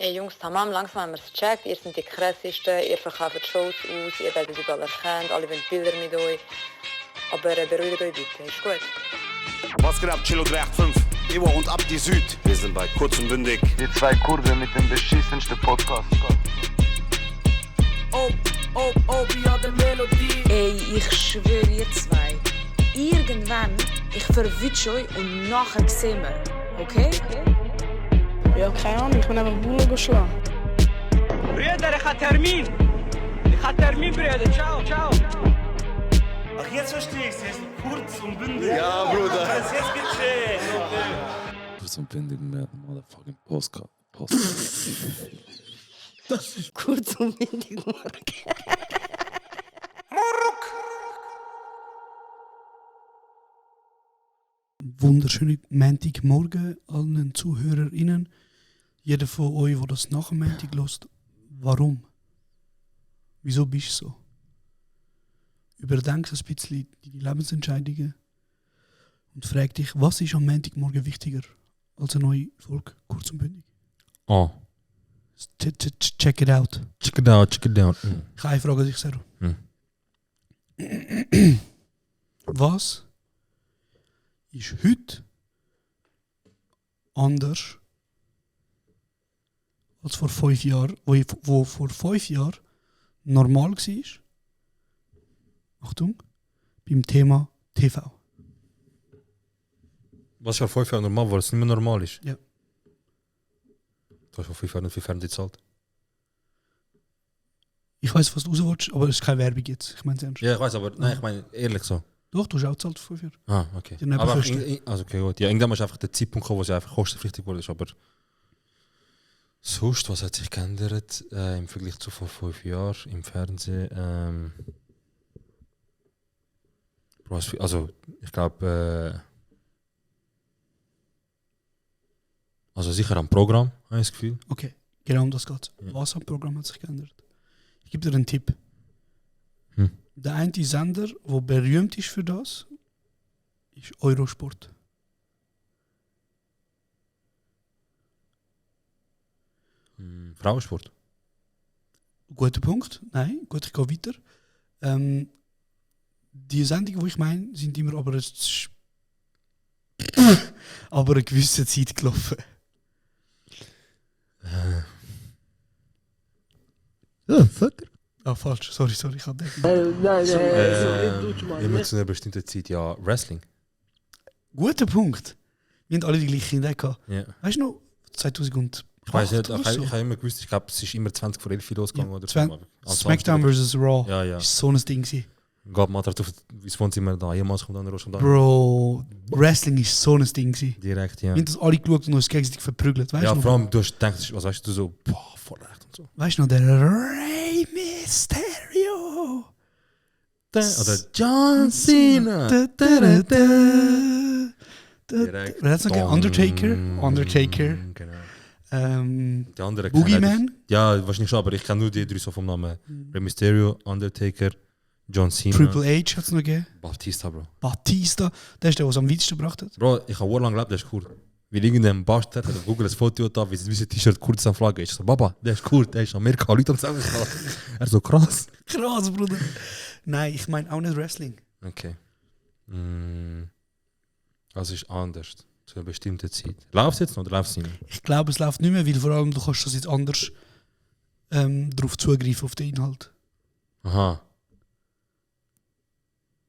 Ey Jungs, tamam, langsam haben wir es gecheckt. Ihr seid die krassesten, ihr verkauft Shows aus, ihr werdet überall erkannt, alle wollen Bilder mit euch. Aber beruhigt euch bitte, ist gut. Was geht ab, Chilo 385? Ivo und Abdi Süd. Wir sind bei Kurz und Bündig. Die zwei Kurven mit dem beschissensten Podcast. ja, der Melodie. Ey, ich schwöre ihr zwei. Irgendwann, ich verwünsche euch und nachher sehen wir. Okay? Ja, keine Ahnung, ich bin einfach Bullen geschlagen. Brüder, ich habe Termin, Brüder. Ciao. Ach, jetzt verstehe ich es. Jetzt kurz und bündig. Ja, Bruder. Jetzt gecheckt. Kurz und bündig mehr motherfucking Postcard. Das ist kurz und windig morgen. Wunderschönen Montagmorgen allen ZuhörerInnen. Jeder von euch, der das nach dem Montag hört. Warum? Wieso bist du so? Überdenk ein bisschen deine Lebensentscheidungen und frag dich, was ist am Montagmorgen wichtiger als eine neue Folge Kurz und Bündig? Oh. Check it out. Check it out. Ich habe eine Frage an dich, Sero. Was ist heute anders als vor 5 Jahren, wo vor 5 Jahren normal war? Achtung, beim Thema TV. Was ja 5 Jahre normal war, was nicht mehr normal ist? Ja. Du hast vor 5 Jahren nicht viel Fernsehen gezahlt. Ich weiß, was du raus willst, aber es ist keine Werbung jetzt. Ich meine es ernst. Ja, ich weiß, aber nein, ich meine ehrlich so. Doch, du hast auch gezahlt vor 5 Jahren. Ah, okay. Die Aber Nebenkosten. also okay, gut. Ja, irgendwann ist einfach der Zeitpunkt gekommen, wo es einfach kostenpflichtig wurde. Aber sonst, was hat sich geändert im Vergleich zu vor 5 Jahren im Fernsehen? Also, ich glaube, also sicher am Programm, habe ich das Gefühl. Okay, genau um das geht. Ja. Was am Programm hat sich geändert? Ich gebe dir einen Tipp. Hm. Der eine Sender, der berühmt ist für das, ist Eurosport. Frauensport. Guter Punkt. Nein, gut, ich gehe weiter. Die Sendungen, die ich meine, sind immer aber eine gewisse Zeit gelaufen. Ja, fuck. Ah, falsch. Sorry, ich habe denken. Immer zu einer bestimmten Zeit, ja, Wrestling. Guter Punkt. Wir haben alle die gleiche Idee gehabt. Ja. Weißt du noch, 2000 Ich weiß nicht, oder ich so? habe immer gewusst, ich glaube, es ist immer 20 vor 11 losgegangen. Ja, Oder so. Smackdown vs. Raw. Ja. Ist so ein Ding gewesen. Gab mal drauf, ins Wohnzimmer da, jemals kommt dann raus und dann. Bro, Wrestling ist so ein Ding gewesen. Direkt, ja. Wir haben das alle geschaut und uns gegenseitig verprügelt. Weißt Ja, du noch? vor allem, du hast gedacht, was weißt du, so, boah, voll recht und so. Weißt du noch, der Rey Mysterio? Oder John Cena. Direkt. Wer hat's noch gegeben? Undertaker. Genau. Die andere Boogeyman? Ja, wahrscheinlich schon, aber ich kenne nur die drei so vom Namen. Rey Mysterio, Undertaker, John Cena. Triple H hat es noch gegeben. Batista, Bro. Batista, der ist der, der es am weitesten gebracht hat. Bro, ich habe lang gelebt, der ist cool. Weil irgendein Bastard hat auf Google ein Foto da, wie sein T-Shirt kurz am Flagge ist. Ich so, Baba, der ist cool, der ist Amerika, Leute am zusammengekommen. Er so krass. Krass, Bruder. Nein, ich meine auch nicht Wrestling. Okay. Also ist anders. Zu einer bestimmten Zeit. Läuft es jetzt noch oder läuft es nicht mehr? Ich glaube, es läuft nicht mehr, weil vor allem du kannst das jetzt anders darauf zugreifen, auf den Inhalt. Aha.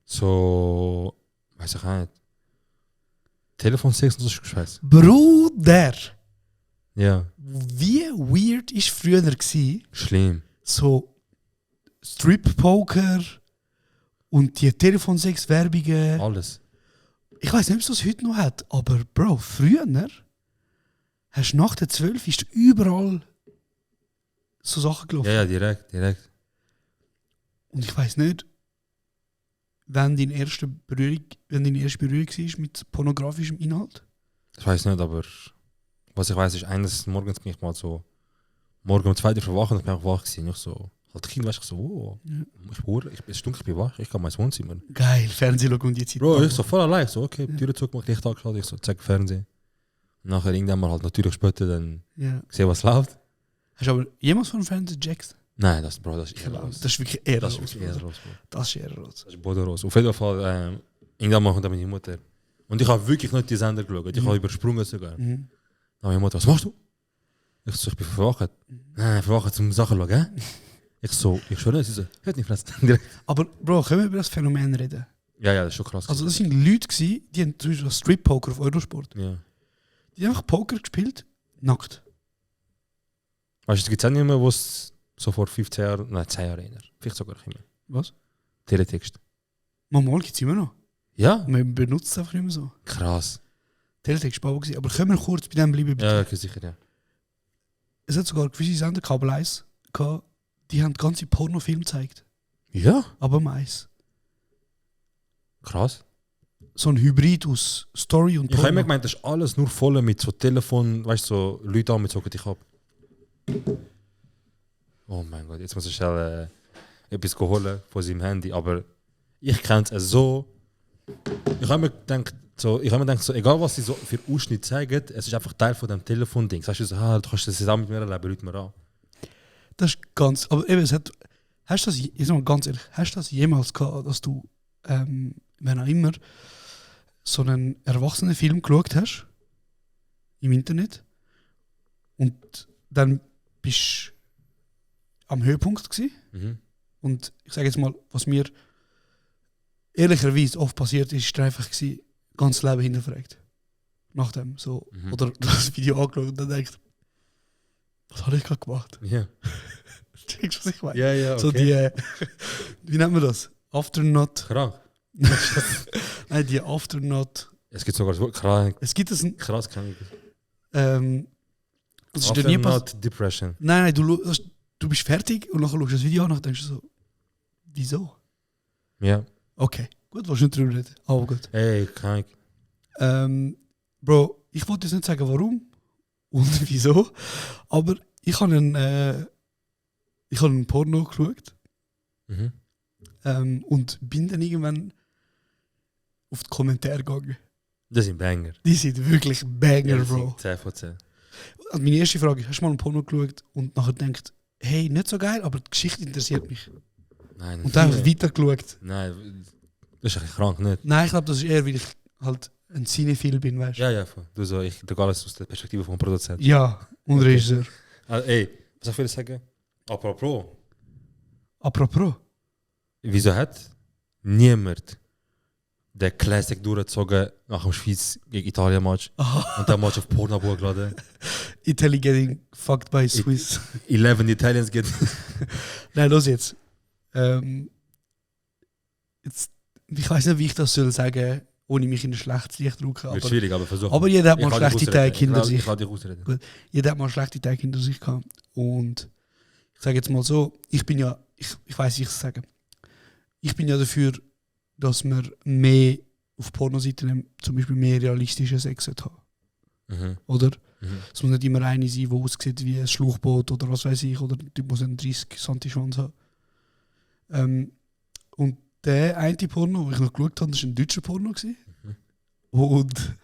So, weiß ich auch nicht. Telefonsex und so Scheiß. Bruder! Ja, Wie weird war früher gewesen, schlimm. so Strip-Poker und die Telefonsex-Werbungen. Alles. Ich weiß nicht, ob es das heute noch hat, aber Bro, früher hast du nach der 12 ist überall so Sachen gelaufen. Ja, direkt. Und ich weiß nicht, wenn deine erste Berührung war mit pornografischem Inhalt. Ich weiß nicht, aber was ich weiß ist, eines morgens bin ich mal so morgen um 2 Uhr verwachen und ich bin auch wach gewesen. Ich so, halt Kind, weißt du, so, oh, ich bin wach, ich kann mein Wohnzimmer. Geil, Fernsehen schauen und die Zeit. Bro, ich so voll allein, so, okay, Türen zugemacht, Licht angeschaltet, ich so, zeig Fernsehen. Nachher irgendwann mal halt natürlich später dann Ja. gesehen, was läuft. Hast du aber jemals von Friends Jacks? Nein, das ist ehrenlos. Das ist wirklich ehrenlos. Das ist wirklich ehrenlos, Bro. Das ist ehrenlos. Das ist bodenlos. Auf jeden Fall, irgendwann machen wir mit meiner Mutter. Und ich habe wirklich nicht die Sender geschaut. Ich habe übersprungen sogar. Dann meine Mutter, was machst du? Ich so, ich bin verwacht. Nein, verwacht zum Sachen schauen, gell? Ich so, ich schwöre nicht. Sie so, hört nicht fressen. Aber Bro, können wir über das Phänomen reden? Ja, das ist schon krass. Also das sind Leute gewesen, die haben zum Beispiel Strip-Poker auf Eurosport. Ja. Die haben einfach Poker gespielt, nackt. Weißt du, es gibt auch nicht mehr, wo es so vor 15 Jahren, nein, 10 Jahre eher. Vielleicht sogar nicht mehr. Was? Teletext. Mal gibt es immer noch. Ja? Man benutzt es einfach nicht mehr so. Krass. Teletext war auch gewesen. Aber können wir kurz bei dem bleiben, bitte? Ja, okay, sicher, ja. Es hat sogar gewisse Sender, Kabel 1, gehabt, die haben ganze Pornofilme gezeigt. Ja? Aber Mais. Krass. So ein Hybrid aus Story und Ich habe immer Porno. gemeint, das ist alles nur voll mit so Telefon, weißt du, so Leute an mit so dich ab. Oh mein Gott, jetzt muss ich schnell etwas holen von seinem Handy, aber ich kenne es so. Ich habe mir gedacht, so, egal was sie so für Ausschnitt zeigen, es ist einfach Teil von dem Telefon-Ding. Sagst du so, du kannst das zusammen mit mir erleben, Leute mir an. Das ist ganz. Aber eben, hast du das, jetzt mal ganz ehrlich, hast du das jemals gehabt, dass du, wenn auch immer, so einen erwachsenen Film geschaut hast? Im Internet? Und dann bist du am Höhepunkt gewesen? Mhm. Und ich sage jetzt mal, was mir ehrlicherweise oft passiert ist, ist einfach gewesen, ganz Leben hinterfragt. Nach dem so. Oder das Video angeschaut und dann denkst was habe ich gerade gemacht? Ja. Checkst du, was ich meine? Ja, ja, okay. So die, wie nennt man das? Afternote. Krank. Nein, die Afternote. Es gibt sogar das Wort krank. Es gibt es ein. Krass krank. Das ist dir nie passiert. Not depression. Nein, du bist fertig und nachher schaust du das Video an und denkst du so, wieso? Ja. Okay, gut, willst du nicht drüber reden. Aber gut. Ey, krank. Bro, ich wollte jetzt nicht sagen, warum und wieso, aber ich habe einen Porno geschaut und bin dann irgendwann auf die Kommentare gegangen. Das sind Banger. Die sind wirklich Banger, Ja, Bro. 10 von 10. Also meine erste Frage ist, hast du mal einen Porno geschaut und nachher denkt, hey, nicht so geil, aber die Geschichte interessiert mich. Nein, Und dann einfach weitergeschaut. Nein, das ist eigentlich krank, nicht? Nein, ich glaube, das ist eher, weil ich halt ein Cinephil bin, weißt du? Ja, ja, voll. Du so, ich schaue alles aus der Perspektive vom Produzent. Ja, und Regisseur. Also, ey, was soll ich sagen? Apropos, Apropos. wieso hat niemand den Classic durchgezogen nach dem Schweiz gegen Italien-Match und den Match auf Pornhub geladen? Italy getting fucked by Swiss. 11 Italians get. Nein, los jetzt. Jetzt. Ich weiß nicht, wie ich das soll sagen, ohne mich in ein schlechtes Licht zu rücken. Wird schwierig, aber versuch. Aber jeder hat mal Ich kann dich schlechte Tage ausreden. hinter sich. Ich kann dich ausreden. Gut. Jeder hat mal schlechte Tage hinter sich gehabt. Und ich sage jetzt mal so, ich bin ja, ich weiß, wie ich es sage. Ich bin ja dafür, dass man mehr auf Pornoseiten zum Beispiel mehr realistischen Sex haben. Mhm. Oder? Mhm. Es muss nicht immer eine sein, die aussieht wie ein Schluchboot oder was weiß ich, oder der Typ muss einen 30 cm Schwanz haben. Und der eine Porno, den ich noch geschaut habe, das war ein deutscher Porno. Mhm. Und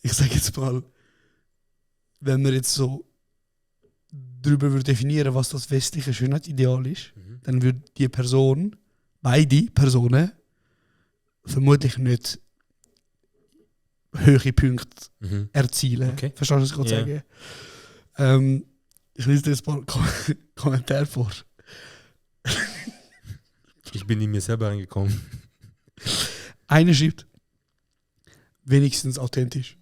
ich sage jetzt mal, wenn man jetzt so darüber würde definieren, was das westliche Schönheitsideal ist, dann würde die Person, beide Personen, vermutlich nicht hohe Punkte erzielen. Okay. Verstehst du, was ich gerade Yeah. sage? Ich lese dir jetzt ein paar Kommentare vor. Ich bin in mir selber reingekommen. Einer schreibt, wenigstens authentisch.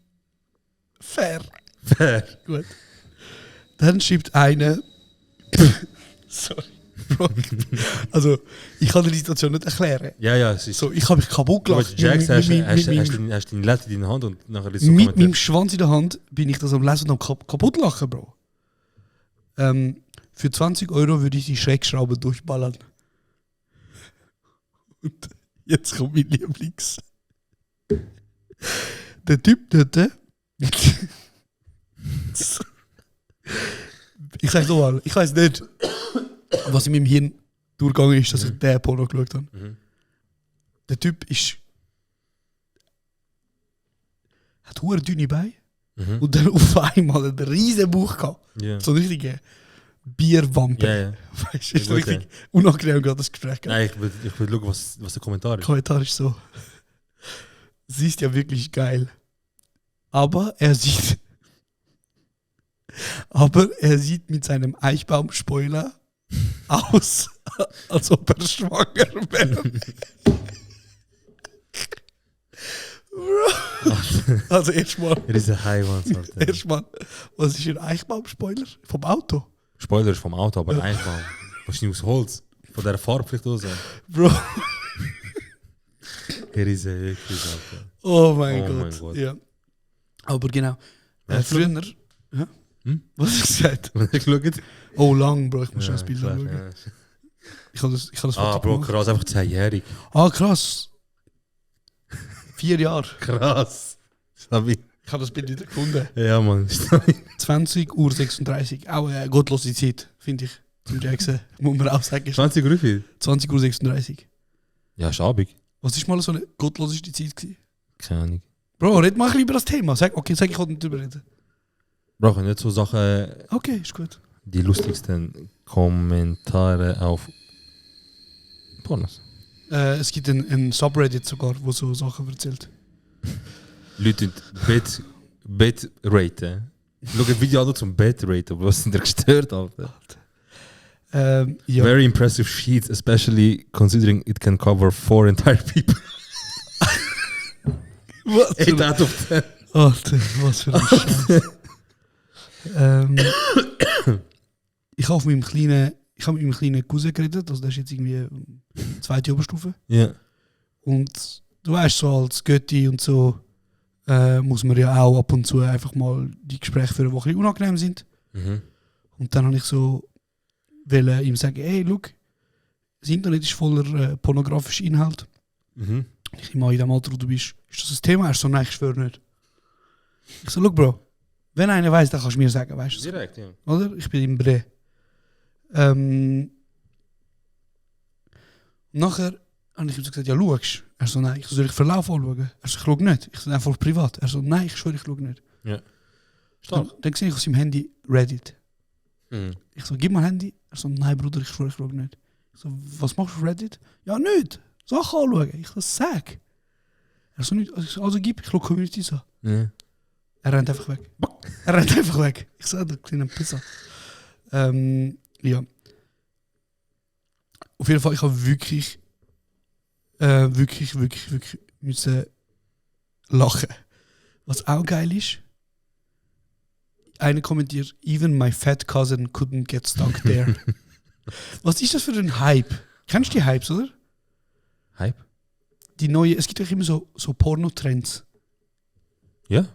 Fair. Fair. Gut. Dann schreibt einer, sorry, Bro. Also, ich kann die Situation nicht erklären. Ja, ja, es ist. So, ich habe mich kaputt Du gelacht. Jax hast Mit deine Latte in der Hand und nachher ist so meinem Schwanz in der Hand bin ich das am Lesen und am kaputt lachen, Bro. Für 20 € würde ich die Schreckschraube durchballern. Und jetzt kommt mein Lieblings. Der Typ dort. Ich sag so mal, ich weiß nicht, was in meinem Hirn durchgegangen ist, dass ich den Porno geschaut habe. Der Typ ist. Hat hohe dünne Beine. Und dann auf einmal einen riesen Bauch gehabt. Ja. So eine richtige Bierwampe. Ja, ja. Weißt du, ist Ja, gut, richtig unangenehm gerade das Gespräch gehabt. Nein, ich will schauen, was der Kommentar Der ist. Kommentar ist so. Sie ist ja wirklich geil. Aber er sieht mit seinem Eichbaum-Spoiler aus, als ob er schwanger wäre. Also erstmal, Er ist ein Heimat, Alter. was ist ein Eichbaum-Spoiler? Vom Auto? Spoiler ist vom Auto, aber Eichbaum. Wahrscheinlich aus Holz. Von dieser Farbe vielleicht auch so. Bro, Er ist wirklich, Alter. oh mein Oh mein Gott. Gott. Ja. Aber genau. Weißt du? Früher. Ja? Hm? Was hast du gesagt? Wenn ich geschaut. Oh, lang, Bro, ich muss schon das Bild klar, anschauen. ja. Ich habe das Ah, Foto Bro, gemacht. krass, einfach 10-jährig. Ah, krass. 4 Jahre. Krass. Stabil. Ich habe das Bild wieder gefunden. Ja, Mann. Stabil. 20:36 Uhr. Auch eine gottlose Zeit, finde ich. Zum Jackson. Muss man auch sagen. 20 Uhr wie viel? 20:36 Uhr. Ja, ist Abend. Was ist mal so eine gottloseste Zeit gewesen? Keine Ahnung. Bro, red mal ein bisschen über das Thema. Sag, ich wollte nicht drüber reden. Brauchen nicht so Sachen, Okay, ist gut. die lustigsten Kommentare auf Pornos. Es gibt ein Subreddit sogar, wo so Sachen erzählt. Leute Bett raten. Schau ein Video an zum Bett raten, was sind da gestört, Alter? Ja. Very impressive sheets, especially considering it can cover 4 entire people. Was? 8 out of 10. Alter, was für ein Scheiß. Ich habe mit meinem kleinen Cousin geredet, also der ist jetzt irgendwie zweite Oberstufe. Ja. Und du weißt, so als Götti und so muss man ja auch ab und zu einfach mal die Gespräche führen, die ein bisschen unangenehm sind. Mhm. Und dann habe ich so wollte ihm sagen, hey, look, das Internet ist voller pornografischer Inhalt. Mhm. Ich nehme an, in dem Alter, wo du bist, ist das ein Thema? Er ist so, nein, ich schwöre nicht. Ich so, look, Bro, wenn einer weiss, dann kannst du mir sagen, weißt du? So. Direkt, ja. Oder? Ich bin im Bre. Nachher habe ich ihm so gesagt, ja, schaust. Er so, nein. Ich so, soll ich Verlauf anschauen? Er so, ich schaue nicht. Ich so, einfach privat. Er so, nein, ich schwöre, ich schaue nicht. Stark. Dann sehe ich auf seinem Handy Reddit. Mhm. Ich so, gib mal Handy. Er so, nein, Bruder, ich schwöre, ich schaue nicht. Ich so, was machst du auf Reddit? Ja, nicht. Sachen anschauen. Ich so, sag. Er so, nicht. Also gib, ich schaue Community so. Ja. Er rennt einfach weg. Ich sag, der kleine Pisser. Ja. Auf jeden Fall, ich habe wirklich müssen lachen. Was auch geil ist, einer kommentiert, even my fat cousin couldn't get stuck there. Was ist das für ein Hype? Kennst du die Hypes, oder? Hype? Die neue, es gibt doch immer so Pornotrends. Ja.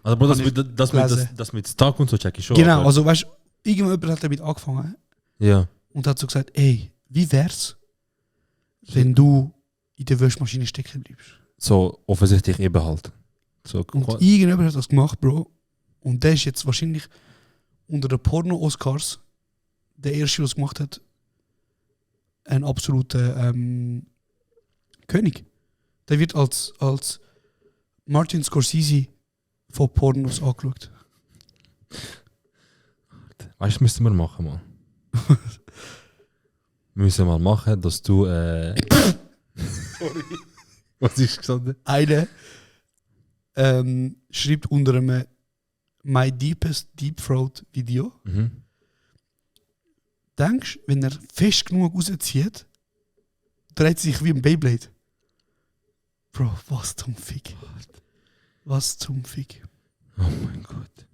Also, Bro, Kann das mit Stark und so check ich schon. Genau, aber- also weißt du, irgendjemand hat damit angefangen Ja. und hat so gesagt, ey, wie wär's, wenn du in der Wäschmaschine stecken bleibst? So offensichtlich eben halt. So, Und irgendjemand hat das gemacht, Bro. Und der ist jetzt wahrscheinlich unter den Porno-Oscars der erste, der es gemacht hat, ein absoluter König. Der wird als Martin Scorsese von Pornos angeschaut. Weißt du, müssten wir machen, Mann. Wir müssen mal machen, dass du. Sorry. Was ist gesagt? Einer schreibt unter einem My Deepest Deep Throat Video, Mhm. denkst, wenn er fest genug rauszieht, dreht sich wie ein Beyblade. Bro, was zum Fick. Was zum Fick. Oh mein Gott.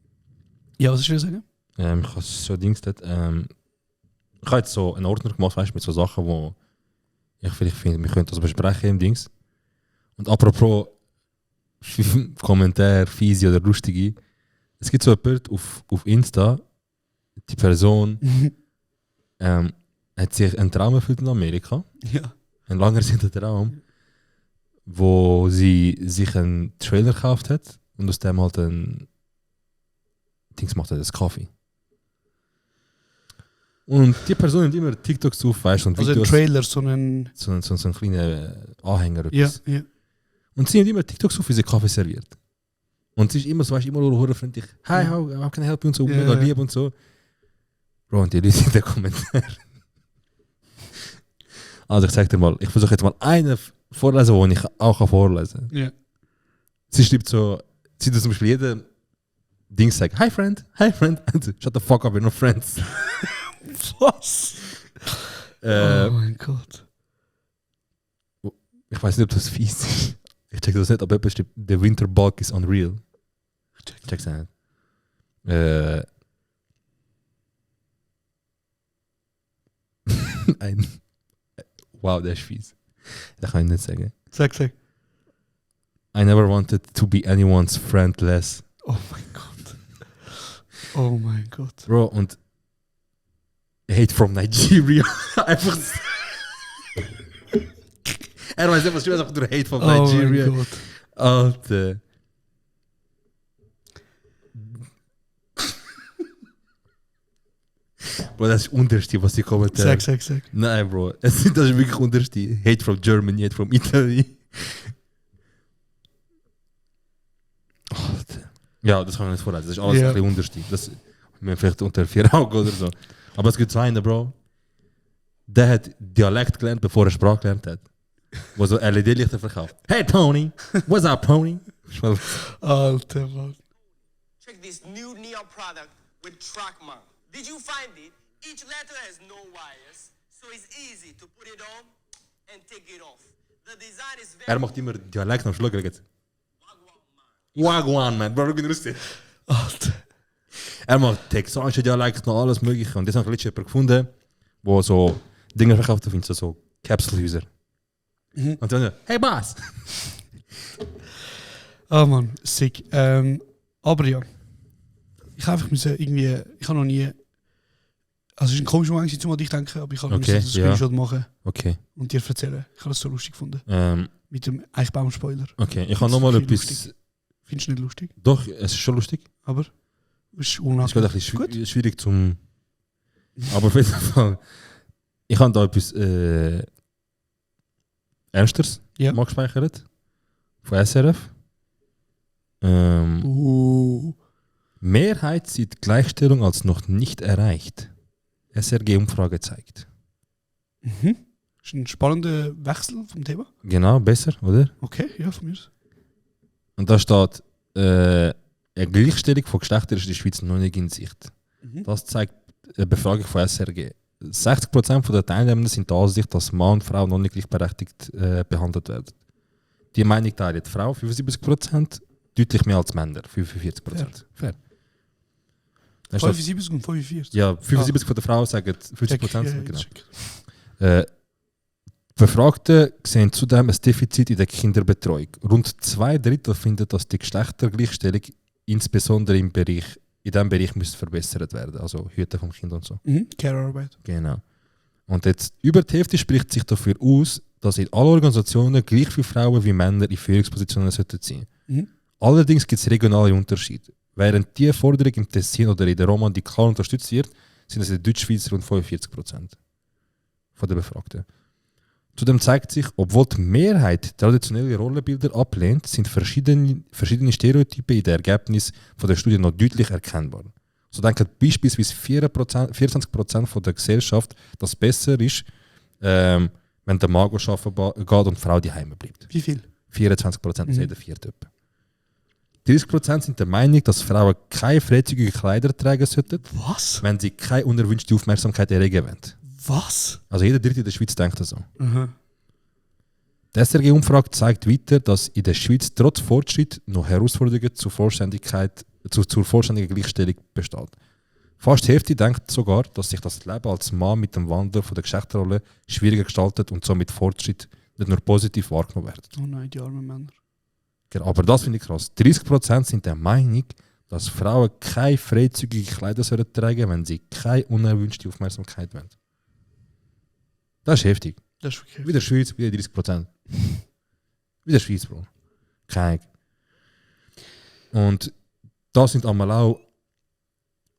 Ja, was willst du sagen? Ich habe so Dings dort. Ich habe jetzt so einen Ordner gemacht, weißt, mit so Sachen, wo ich vielleicht finde, wir könnten das besprechen im Dings. Und apropos Kommentar, fiese oder lustige. Es gibt so ein Bild auf Insta, die Person hat sich einen Traum erfüllt in Amerika. Ja. Ein langer sinnter Traum, wo sie sich einen Trailer gekauft hat und aus dem halt ein Dings gemacht hat, ein Kaffee. Und die Person nimmt immer TikToks auf, weißt du, und Also ein Videos. Trailer, so ein. So ein kleiner Anhänger. Ja, Etwas. ja. Und sie nimmt immer TikToks auf, wie sie Kaffee serviert. Und sie ist immer so, weißt, immer nur freundlich. Hi, how can I help you? Und so, mega lieb und so. Bro, und die Leute in den Kommentaren. Also ich sag dir mal, ich versuche jetzt mal einen vorlesen, den ich auch vorlesen kann. Ja. Sie schreibt so, sie tut zum Beispiel jeden Ding sagt, hi friend. Und so, shut the fuck up, we're not friends. Was? Oh mein Gott. Ich weiß nicht, ob das fies ist. Ich check das nicht, aber jemand schreibt, the winter bug is unreal. Ich check's nicht. Wow, der ist fies. Das kann ich nicht sagen. Sag. I never wanted to be anyone's friend less. Oh mein Gott. Oh mein Gott. Bro, und hate from Nigeria. Einfach er weiß nicht, was du sagst, durch hate from Nigeria. Oh mein Gott. Alter. Bro, das ist das Unterste, was die Kommentare... Sag. Nein, Bro. Das ist wirklich Unterste. Hate from Germany, hate from Italy. Alter. Ja, das kann ich nicht vorlesen. Das ist alles ein bisschen Unterste. Das wir vielleicht unter 4 Augen oder so. Aber es gibt so einen, Bro. Der hat Dialekt gelernt, bevor er Sprache gelernt hat. Wo so LED-Lichter verkauft. Hey Tony, what's up Tony? Alter, Mann. Check this new neon product with Trackman. Did you find it? Each letter has no wires, so it's easy to put it on and take it off. The design is very... Er macht immer Dialekt am Schluck. Wagwan, man. Bro, ich lustig. Alter. Er macht texanische Dialekt noch alles mögliche. Und das habe ich letztens jemanden gefunden, wo so Dinge verkauft, du findest so Kapselhäuser. Und dann, hey Boss! Ah Mann, sick. Aber ja. Ich habe einfach müssen irgendwie, ich habe noch nie, also es ist ein komischer Moment gewesen, um an dich denken, aber ich habe Okay, müssen das Screenshot machen Okay. und dir erzählen. Ich habe das so lustig gefunden. Mit dem Eichbaum-Spoiler. Okay, ich habe nochmal etwas... Lustig. Findest du nicht lustig? Doch, es ist schon lustig. Aber es ist Es unangenehm. ist gerade ein bisschen schwierig zum... Aber auf jeden Fall, ich habe da etwas Ernsteres mal gespeichert. Von SRF. Mehrheit sieht Gleichstellung als noch nicht erreicht. SRG-Umfrage zeigt. Das ist ein spannender Wechsel vom Thema. Genau, besser, oder? Okay, ja, von mir aus. Und da steht, eine Gleichstellung von Geschlechtern ist in der Schweiz noch nicht in Sicht. Das zeigt eine Befragung von SRG. 60% der Teilnehmer sind der Ansicht, dass Mann und Frau noch nicht gleichberechtigt behandelt werden. Die Meinung teilt die Frau 75%, deutlich mehr als Männer 45%. Fair. 75 und 45. Ja, 75% von der Frauen sagen 50%. Genau. Befragte sehen zudem ein Defizit in der Kinderbetreuung. Rund 2/3 finden, dass die Geschlechtergleichstellung insbesondere in diesem Bereich müsste verbessert werden. Also Hüten vom Kind und so. Care-Arbeit. Genau. Und jetzt über die Hälfte spricht sich dafür aus, dass in allen Organisationen gleich viele Frauen wie Männer in Führungspositionen sein sollten. Allerdings gibt es regionale Unterschiede. Während diese Forderung im Tessin oder in der Romandie klar unterstützt wird, sind es in der Deutschschweiz rund 45% von der Befragten. Zudem zeigt sich, obwohl die Mehrheit traditionelle Rollenbilder ablehnt, sind verschiedene Stereotype in den Ergebnissen der Studie noch deutlich erkennbar. So denken beispielsweise 24% von der Gesellschaft, dass es besser ist, wenn der Mann arbeiten geht und die Frau daheim bleibt. Wie viel? 24%, jeder vierte. 30% sind der Meinung, dass Frauen keine freizügigen Kleider tragen sollten, Was? wenn sie keine unerwünschte Aufmerksamkeit erregen wollen. Was? Also jeder Dritte in der Schweiz denkt das so. Die SRG-Umfrage zeigt weiter, dass in der Schweiz trotz Fortschritt noch Herausforderungen zur vollständigen Gleichstellung bestehen. Fast die Hälfte denkt sogar, dass sich das Leben als Mann mit dem Wandel von der Geschlechterrolle schwieriger gestaltet und somit Fortschritt nicht nur positiv wahrgenommen wird. Oh nein, die armen Männer. Aber das finde ich krass. 30% sind der Meinung, dass Frauen keine freizügigen Kleider tragen sollen, wenn sie keine unerwünschte Aufmerksamkeit wollen. Das ist heftig. Das ist okay. Wie der Schweiz, wieder 30%. Wie der Schweiz, Bro. Kein. Und da sind einmal auch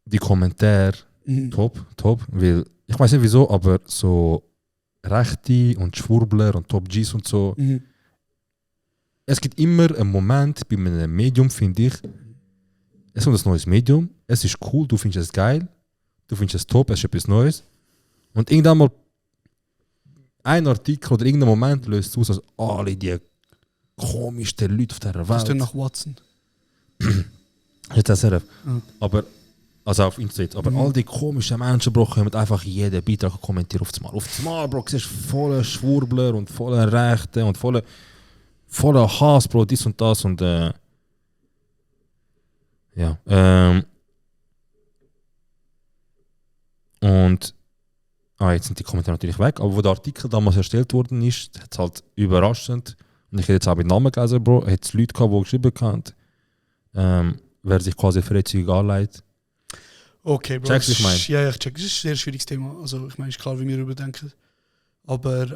die Kommentare top, weil ich weiß nicht wieso, aber so Rechte und Schwurbler und Top Gs und so, es gibt immer einen Moment bei einem Medium, finde ich, es kommt ein neues Medium, es ist cool, du findest es geil, du findest es top, es ist etwas Neues. Und irgendwann mal ein Artikel oder irgendein Moment löst aus, dass alle die komischsten Leute auf dieser Das ist dann Welt. nach Watson. Jetzt SRF. Ja. Aber, also auf Instagram. Aber all die komischen Menschen, Bro, können einfach jeden Beitrag kommentieren auf das Mal. Auf das Mal, Bro, siehst du voller Schwurbler und voller Rechte und voller Hass, Bro, dies und das und ja. Und jetzt sind die Kommentare natürlich weg, aber wo der Artikel damals erstellt worden ist, hat es halt überraschend, und ich hätte jetzt auch mit Namen gelesen, Bro, hat es Leute gehabt, die geschrieben haben, wer sich quasi freizügig anleitet. Okay, Bro. Checkst du, was ich meine? Ja, ich check. Das ist ein sehr schwieriges Thema. Also, ich meine, ist klar, wie wir darüber denken. Aber,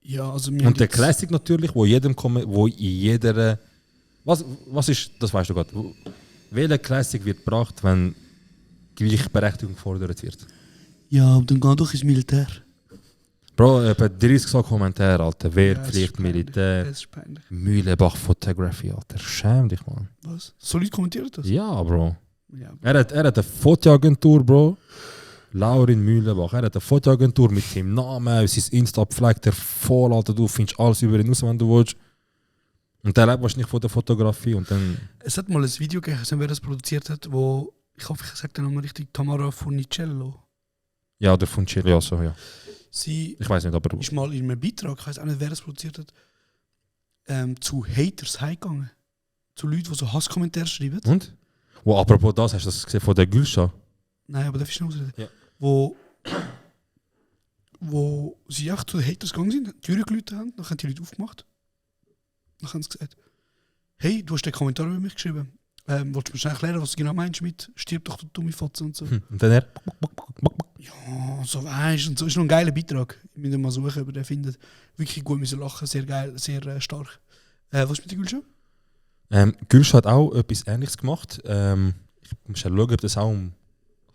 ja, also... wir haben Und der jetzt- Classic natürlich, wo in jeder... Was ist, das weißt du gerade, welcher Classic wird gebracht, wenn Gleichberechtigung gefordert wird? Ja, aber dann geh doch ins Militär. Bro, etwa 30 so Kommentare, Alter. Ja, Wehrpflicht, das ist peinlich. Militär, Das ist peinlich. Mühlebach Photography, Alter. Schäm dich, Mann. Was? So Leute kommentieren das? Ja, Bro. Ja. Er hat eine Fotoagentur, Bro. Laurin Mühlebach. Er hat eine Fotoagentur mit seinem Namen, sein Insta pflegt er voll, Alter. Du findest alles über ihn raus, wenn du willst. Und der lebt wahrscheinlich von der Fotografie und dann... Es hat mal ein Video gegeben, wer das produziert hat, wo, ich hoffe, ich sage den Namen richtig, Tamara Funicello. Ja, der von Chile, ja, so, ja. Sie Ich weiß nicht, aber... ist mal in einem Beitrag, ich weiß auch nicht, wer das produziert hat, zu Haters heimgegangen. Zu Leuten, die so Hasskommentare schreiben. Und? Oh, apropos das, hast du das gesehen von der Gülscha? Nein, aber darf ich noch ausreden? Ja. Wo sie echt zu den Haters gegangen sind, die Türen geläutet haben, dann haben die Leute aufgemacht. Dann haben sie gesagt, hey, du hast den Kommentar über mich geschrieben. Wolltest du mir schnell erklären, was du genau meinst mit «Stirb doch, du dumme Fotze» und so. Und dann er... Ja, so weißt du, und so ist noch ein geiler Beitrag. Ich muss ihn mal suchen, aber der findet wirklich gut, müssen lachen, sehr geil, sehr stark. Was ist mit der Gülscha? Gülscha hat auch etwas Ähnliches gemacht. Ich muss schauen, ob das auch um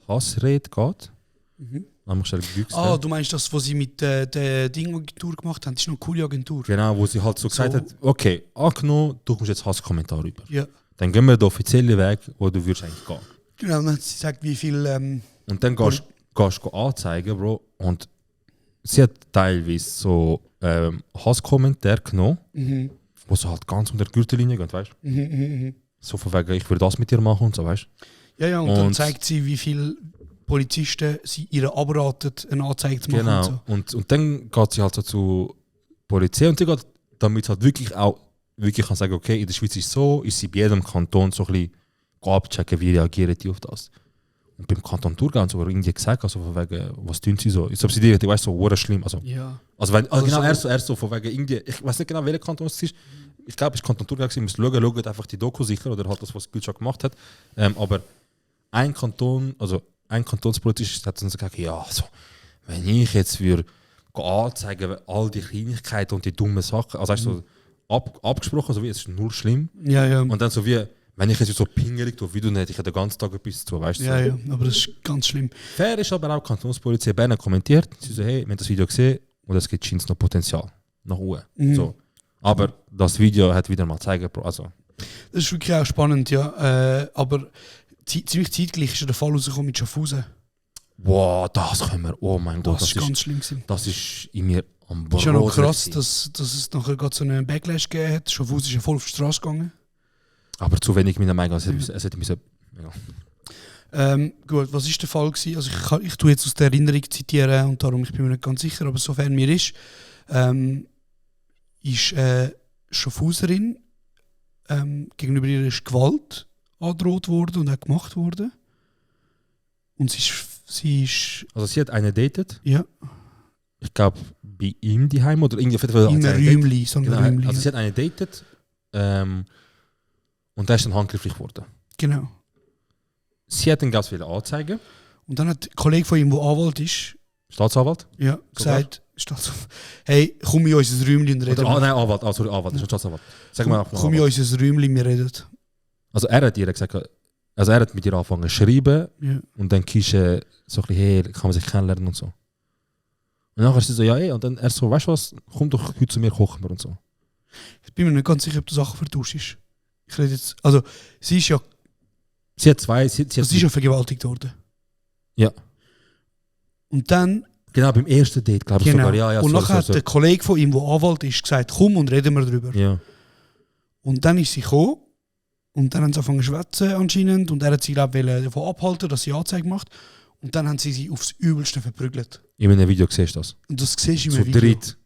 Hassrede geht. Dann musst du Ah, du meinst das, was sie mit der Ding-Agentur gemacht haben? Das ist noch eine coole Agentur. Genau, wo sie halt so gesagt hat, okay, angenommen, du kommst jetzt Hasskommentar rüber. Ja. Dann gehen wir den offiziellen Weg, wo du würdest eigentlich gehen. Genau, dann hat sie gesagt, wie viel... Und dann gehst du anzeigen, Bro. Und sie hat teilweise so Hasskommentare genommen, wo sie halt ganz unter die Gürtellinie gehen, weißt du? So von wegen, ich würde das mit dir machen und so, weißt du? Ja, und dann zeigt sie, wie viele Polizisten sie ihr abraten, eine Anzeige zu machen. Genau. Und so. Und dann geht sie halt so zur Polizei und sie geht, damit halt wirklich auch kann sagen, okay, in der Schweiz ist es so, ist sie bei jedem Kanton so ein bisschen abchecken, wie reagieren die auf das. Und beim Kanton Thurgau haben sie aber irgendwie gesagt, also von wegen, was tun sie so? Ich subsidiere, ich weiß so, wo das schlimm. Also, Ja. also wenn, Also genau, so- er so von wegen irgendwie, ich weiß nicht genau, welcher Kanton es ist. Ich glaube, es ist Kanton Thurgau, ich muss schaut einfach die Doku sicher oder halt das, was Gülscha gemacht hat. Aber ein Kanton, also ein Kantonspolizist hat dann gesagt, ja, also, wenn ich jetzt würde anzeigen, all die Kleinigkeiten und die dummen Sachen, also weißt du, so abgesprochen, so wie es ist nur schlimm. Ja, ja. Und dann so wie, wenn ich jetzt so pingelig tue, wie du nicht, ich hätte den ganzen Tag etwas zu tun, weißt du? Ja, so. ja, aber das ist ganz schlimm. Fair ist aber auch die Kantonspolizei Bern kommentiert. Sie so, hey, wir haben das Video gesehen und es gibt scheint noch Potenzial nach oben. So. Aber das Video hat wieder mal gezeigt, also Das ist wirklich auch spannend, ja. Aber ziemlich zeitgleich ist ja der Fall rausgekommen mit Schaffhausen. wow, das können wir, oh mein Gott, Das ist ganz schlimm gewesen. das ist in mir am Das ist ja noch Brodeln krass, gewesen. dass es nachher gerade so einen Backlash gegeben hat. Schaffhausen ist ja voll auf die Straße gegangen. Aber zu wenig meiner Meinung nach, es hätte mich so, ja. Gut, was ist der Fall gewesen? Also ich tue jetzt aus der Erinnerung zitieren und darum ich bin mir nicht ganz sicher, aber sofern mir ist Schaffhauserin gegenüber ihr ist Gewalt angedroht worden und auch gemacht worden. Und sie ist Also sie hat einen datet, ja, ich glaube bei ihm daheim oder irgendwie auf jeden Fall. in hat sie einem einen datet. Räumchen, so einem Genau, Räumchen. also sie hat einen datet und der ist dann handgreiflich geworden. Genau. Sie hat dann ganz viele Anzeigen, Und dann hat ein Kollege von ihm, der Anwalt ist, Staatsanwalt. ja, gesagt, hey, komm in unser Räumchen und reden. Oder, nein, Anwalt, sorry, Anwalt, das ist ein Staatsanwalt. Sag mal Komm in Anwalt. unser Räumchen, wir reden. Also er hat ihr gesagt, also er hat mit ihr angefangen zu schreiben Ja. und dann kiesche so ein bisschen, hey, kann man sich kennenlernen und so. Und nachher ist sie so, ja und dann er so, weißt du was, komm doch heute zu mir, kochen wir und so. Ich bin mir nicht ganz sicher, ob du Sachen vertauscht. Ich rede jetzt, also sie ist ja Sie hat zwei, sie ist ja vergewaltigt worden. Ja. Und dann, Genau, beim ersten Date, glaube ich genau, sogar. Ja, und so, nachher hat der Kollege von ihm, der Anwalt ist, gesagt, komm und reden wir darüber. Ja. Und dann ist sie gekommen und dann haben sie angefangen zu schwätzen anscheinend und er hat sie, glaube ich, davon abhalten, dass sie Anzeige macht. Und dann haben sie aufs Übelste verprügelt. In einem Video siehst du das. Und das siehst du So im Video. dritt.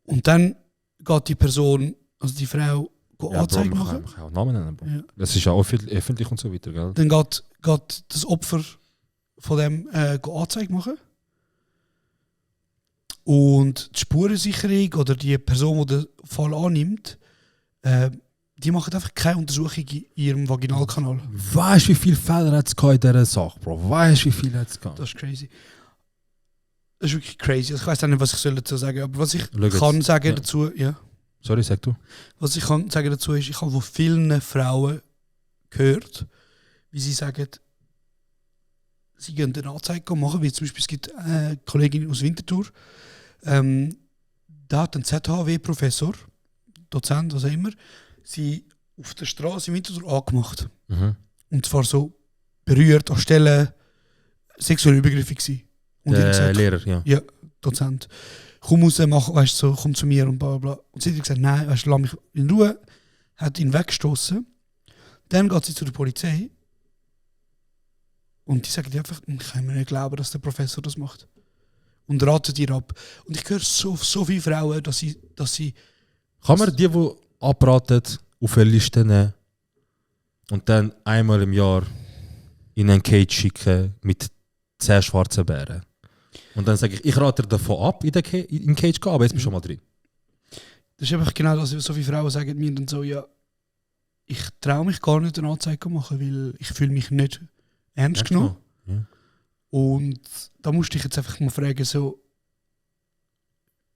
Und dann geht die Person, also die Frau, Anzeige Bro, machen. man kann auch Namen nennen. Bro. Ja. Das ist ja auch öffentlich und so weiter, gell? Dann geht das Opfer von dem Anzeige machen. Und die Spurensicherung oder die Person, die den Fall annimmt, die machen einfach keine Untersuchung in ihrem Vaginalkanal. Weißt du, wie viele Fälle hat es in dieser Sache, Bro? Weißt du, wie viele hat es gehabt? Das ist crazy. Das ist wirklich crazy. Also ich weiß auch nicht, was ich dazu sagen soll. Aber was ich Schau jetzt. kann sagen Ja. dazu, ja. Sorry, sag du. Was ich kann sagen dazu ist, ich habe von vielen Frauen gehört, wie sie sagen, sie gehen eine Anzeige machen, wie zum Beispiel es gibt eine Kollegin aus Winterthur, da hat ein ZHW-Professor, Dozent, was auch immer, sie auf der Straße in Winterthur angemacht. Mhm. Und zwar so berührt, an Stellen sexuell übergriffig gewesen. Und ihr Der gesagt, Lehrer, ja. ja, Dozent. Komm raus, mach, weißt, so, komm zu mir und bla bla bla. Und sie hat gesagt, nein, weißt, lass mich in Ruhe, hat ihn weggestoßen. Dann geht sie zu der Polizei und die sagen dir einfach, ich kann mir nicht glauben, dass der Professor das macht. Und ratet ihr ab. Und ich höre so viele Frauen, dass sie Kann man die abraten, auf eine Liste nehmen und dann einmal im Jahr in einen Cage schicken mit 10 schwarzen Bären? Und dann sage ich rate davon ab, in den Cage gehen, aber jetzt bist du schon mal drin. Das ist einfach genau das, so viele Frauen sagen mir dann so, ja, ich traue mich gar nicht eine Anzeige zu machen, weil ich fühle mich nicht ernst genommen. Ja. Und da musste ich jetzt einfach mal fragen, so,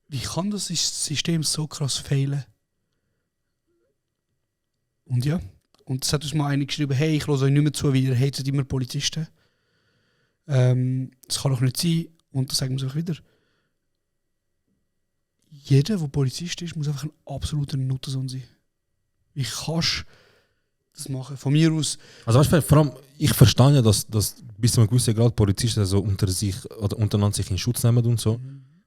wie kann das System so krass fehlen? Und ja, und es hat uns mal einer geschrieben, hey, ich höre euch nicht mehr zu, weil ihr hatet immer Polizisten. Das kann doch nicht sein. Und da sagen wir es auch wieder. Jeder, der Polizist ist, muss einfach ein absoluter Nuttensohn sein. Wie kannst du das machen? Von mir aus... Also weißt du, vor allem, ich verstehe ja, dass bis zu einem gewissen Grad Polizisten so unter sich oder untereinander sich in Schutz nehmen und so.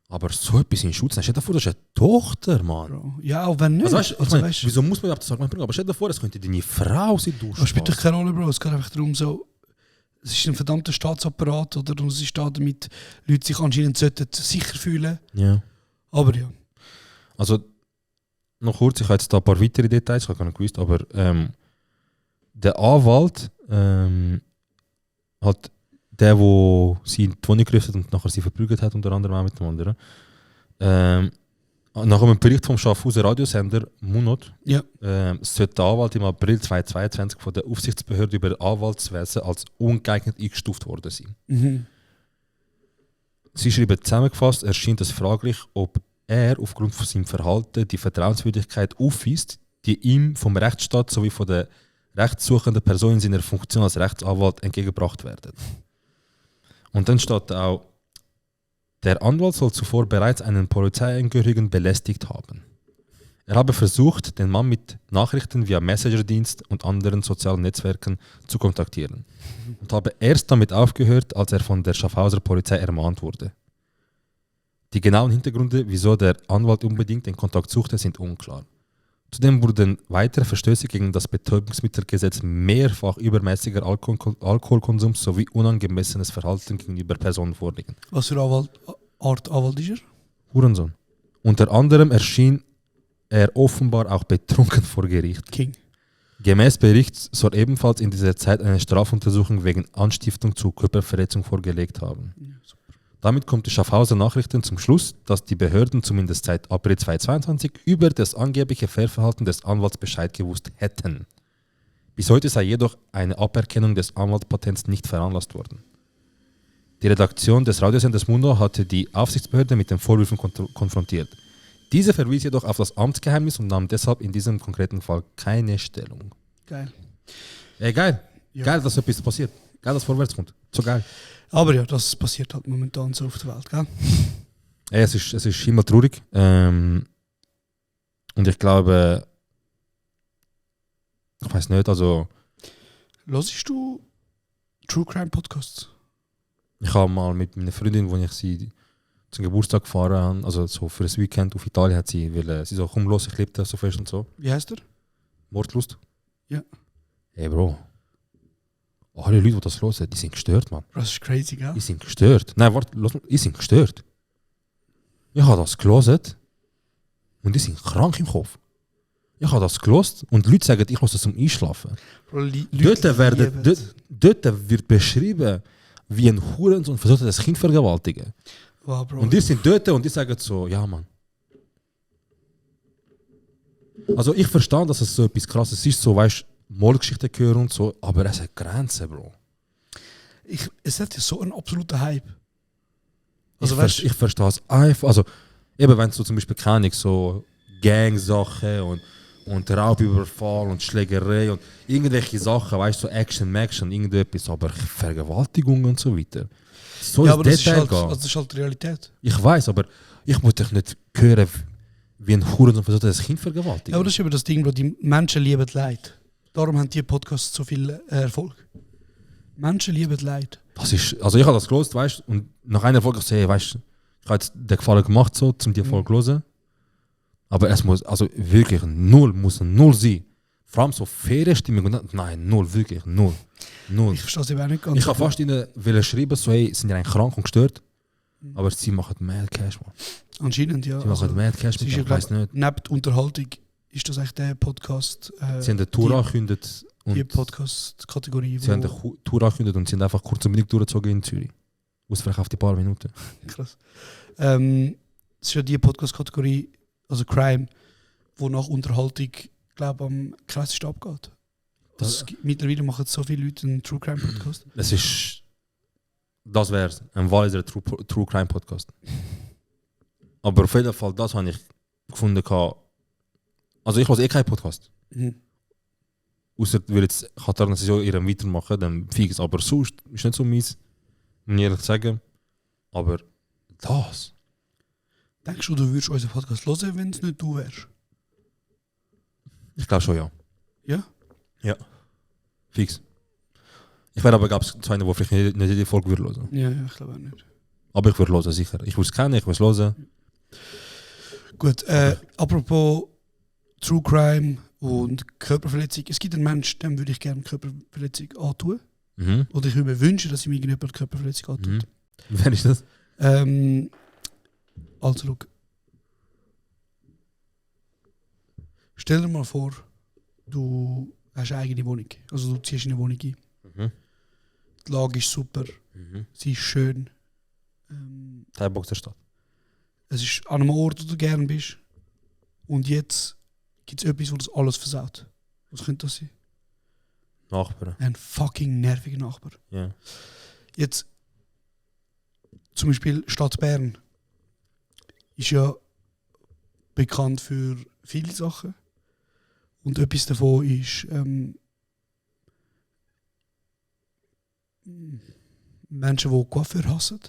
Aber so etwas in Schutz nehmen, stell dir vor, das ist eine Tochter, Mann. Bro. Ja, auch wenn nicht. Also weißt, ich Also, meine, weißt, wieso muss man überhaupt das Argument bringen? Aber stell dir vor, es könnte deine Frau sein das spielt doch durchspassen. keine Rolle, Bro. Es geht einfach darum, so... Es ist ein verdammter Staatsapparat, oder? Und es ist da, damit Leute sich anscheinend sicher fühlen. Ja. Aber ja. Also, noch kurz, ich habe jetzt da ein paar weitere Details, ich habe gar nicht gewusst, aber der Anwalt hat der sie in die Wohnung gerufen hat und nachher sie verprügelt hat, unter anderem auch mit dem anderen, nach einem Bericht vom Schaffhauser Radiosender Munot Ja. sollte der Anwalt im April 2022 von der Aufsichtsbehörde über Anwaltswesen als ungeeignet eingestuft worden sein. Mhm. Sie schreiben zusammengefasst, erscheint es fraglich, ob er aufgrund von seinem Verhalten die Vertrauenswürdigkeit aufweist, die ihm vom Rechtsstaat sowie von der rechtssuchenden Person in seiner Funktion als Rechtsanwalt entgegengebracht werden. Und dann steht auch, der Anwalt soll zuvor bereits einen Polizeiangehörigen belästigt haben. Er habe versucht, den Mann mit Nachrichten via Messenger-Dienst und anderen sozialen Netzwerken zu kontaktieren und habe erst damit aufgehört, als er von der Schaffhauser Polizei ermahnt wurde. Die genauen Hintergründe, wieso der Anwalt unbedingt den Kontakt suchte, sind unklar. Zudem wurden weitere Verstöße gegen das Betäubungsmittelgesetz, mehrfach übermäßiger Alkoholkonsum sowie unangemessenes Verhalten gegenüber Personen vorliegen. Was für Art Anwalt ist er? Hurensohn. Unter anderem erschien er offenbar auch betrunken vor Gericht. King. Gemäß Bericht soll ebenfalls in dieser Zeit eine Strafuntersuchung wegen Anstiftung zu Körperverletzung vorgelegt haben. Ja, Damit kommt die Schaffhauser Nachrichten zum Schluss, dass die Behörden zumindest seit April 2022 über das angebliche Fehlverhalten des Anwalts Bescheid gewusst hätten. Bis heute sei jedoch eine Aberkennung des Anwaltspatents nicht veranlasst worden. Die Redaktion des Radiosenders Mundo hatte die Aufsichtsbehörde mit den Vorwürfen konfrontiert. Diese verwies jedoch auf das Amtsgeheimnis und nahm deshalb in diesem konkreten Fall keine Stellung. Geil. Ey, geil. Ja. Geil, dass so etwas passiert. Geil, dass vorwärts kommt. So geil. Aber ja, das passiert halt momentan so auf der Welt, gell? Ey, es ist immer traurig. Und ich glaube, ich weiß nicht, also Hörst du True Crime Podcasts? ich habe mal mit meiner Freundin, wo ich sie zum Geburtstag gefahren habe, also so für ein Weekend auf Italien, hat sie so, komm los, ich liebe das so fest und so. Wie heißt er? Mordlust? Ja. Hey Bro, alle Leute, die das hören, die sind gestört, Mann. Das ist crazy, gell? Die sind gestört. Nein, warte, los mal, die sind gestört. Ich habe das gelesen und die sind krank im Kopf. Ich habe das gelesen und die Leute sagen, ich höre das zum Einschlafen. Bro, Dort wird beschrieben, wie ein Hurensohn versucht, das Kind zu vergewaltigen. Wow, Bro. Und die sind dort und die sagen so, ja Mann. Also ich verstehe, dass es so etwas Krasses ist, so weißt du, Mordgeschichten hören und so, aber es hat Grenzen, Bro. Es hat ja so einen absoluten Hype. Also Also ich verstehe es einfach. Also eben wenn du zum Beispiel keine so Gang-Sachen und Raubüberfall und Schlägerei und irgendwelche Sachen, weißt du, so Action, irgendetwas, aber Vergewaltigung und so weiter. So ja, ins aber das ist, Detail halt, gehen. also das ist halt die Realität. Ich weiß, aber ich muss doch nicht hören, wie ein Hurensohn versucht, das Kind vergewaltigen. Ja, aber das ist eben das Ding, Bro. Die Menschen lieben Leid. Darum haben die Podcasts so viel Erfolg. Menschen lieben Leid. Das ist, also ich habe das gelesen, weißt du, und nach einer Folge gesehen, weißt du, ich habe jetzt den Gefallen gemacht, so, um die Folge zu hören. Aber es muss, also wirklich muss null sein. Vor allem so faire Stimmung. Nein, null, wirklich, null. Ich verstehe es eben auch nicht ganz. Ich habe fast ihnen schreiben, so, hey, sind die eigentlich krank und gestört? Aber sie machen mad Cash, man. Anscheinend, ja. Sie machen mad Cash, es mit ist dem, ich weiß nicht. Neben der Unterhaltung ist das eigentlich der Podcast. Sie haben eine Tour angekündigt. Die Podcast-Kategorie. Sie haben eine Tour angekündigt und sind einfach kurz und wenig durchgezogen in Zürich. Ausverkauft die paar Minuten. Krass. Es ist ja die Podcast-Kategorie, also Crime, wo nach Unterhaltung, glaube ich, am krassesten abgeht. Mittlerweile machen so viele Leute einen True Crime Podcast. Das wäre ein weiser True Crime Podcast. Aber auf jeden Fall, das habe ich gefunden. Also ich höre keinen Podcast. Mhm. Außer will jetzt Katar so ihren weitermachen, dann fix. Aber sonst ist nicht so mies, muss ich ehrlich sagen. Aber das. Denkst du würdest unseren Podcast hören, wenn es nicht du wärst? Ich glaube schon, ja. Ja? Ja. Fix. Ich wäre aber, glaube ich, zu einer, der vielleicht nicht jede Folge würde hören. Ja, ich glaube auch nicht. Aber ich würde hören, sicher. Ich will es kennen, ich will es hören. Gut, apropos True Crime und Körperverletzung. Es gibt einen Menschen, dem würde ich gerne Körperverletzung antun. Mhm. Oder ich würde mir wünschen, dass ihm irgendjemand Körperverletzung antut. Mhm. Wer ist das? Also, schau. Stell dir mal vor, du hast eine eigene Wohnung. Also du ziehst in eine Wohnung ein. Mhm. Die Lage ist super, sie ist schön. Teilbox der Stadt. Es ist an einem Ort, wo du gerne bist. Und jetzt gibt es etwas, wo das alles versaut. Was könnte das sein? Nachbarn. Ein fucking nerviger Nachbar. Ja. Jetzt, zum Beispiel Stadt Bern ist ja bekannt für viele Sachen. Und etwas davon ist Menschen, die Coiffeur hassen.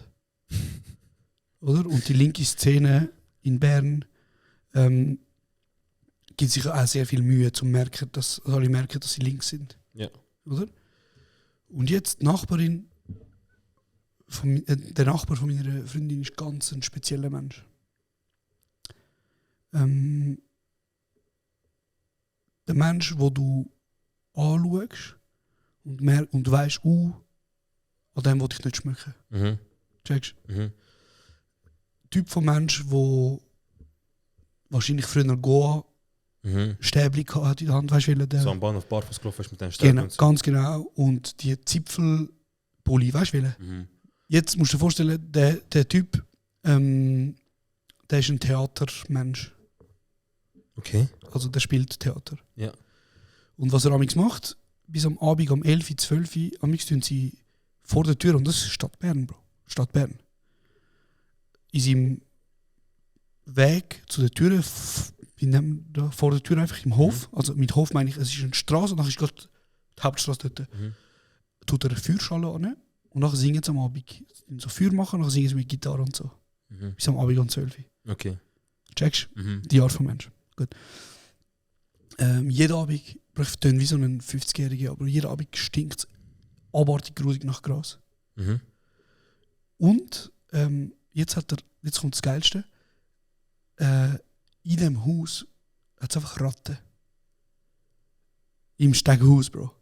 Oder? Und die linke Szene in Bern gibt sich auch sehr viel Mühe, um merken, dass alle merken, dass sie links sind. Ja. Oder? Und jetzt die Nachbarin, der Nachbar von meiner Freundin ist ganz ein spezieller Mensch. Der Mensch, wo du anschaust und weißt, an dem will ich nicht schmecken. Mhm. Checkst du? Mhm. Typ von Mensch, der wahrscheinlich früher Goa Stäbli hat in der Hand, weißt du, So am Bahnhof Barfuß gelaufen ist mit den Stäbchen. Genau, ganz genau. Und die Zipfelpulli, weißt du, Jetzt musst du dir vorstellen, der Typ, der ist ein Theatermensch. Okay. Also der spielt Theater. Ja. Und was er amigs macht, bis am Abend um 11, 12 amigs tun sie vor der Tür, und das ist Stadt Bern, Bro. Stadt Bern. In seinem Weg zu der Tür, da vor der Tür einfach im Hof, also mit Hof meine ich, es ist eine Straße und dann ist gerade die Hauptstraße dort. tut er eine Feuerschale an und nachher singen sie am Abend. So Feuer machen und nachher singen sie mit Gitarre und so. Bis am Abend um 12 Uhr. Okay. Checkst du? Die Art von Mensch. Gut. Jeden Abend, ich töne wie so ein 50-Jähriger, aber jeden Abend stinkt es abartig grusig nach Gras. Und jetzt kommt das Geilste. In dem Haus hat es einfach Ratten. Im Stegenhaus, Bro.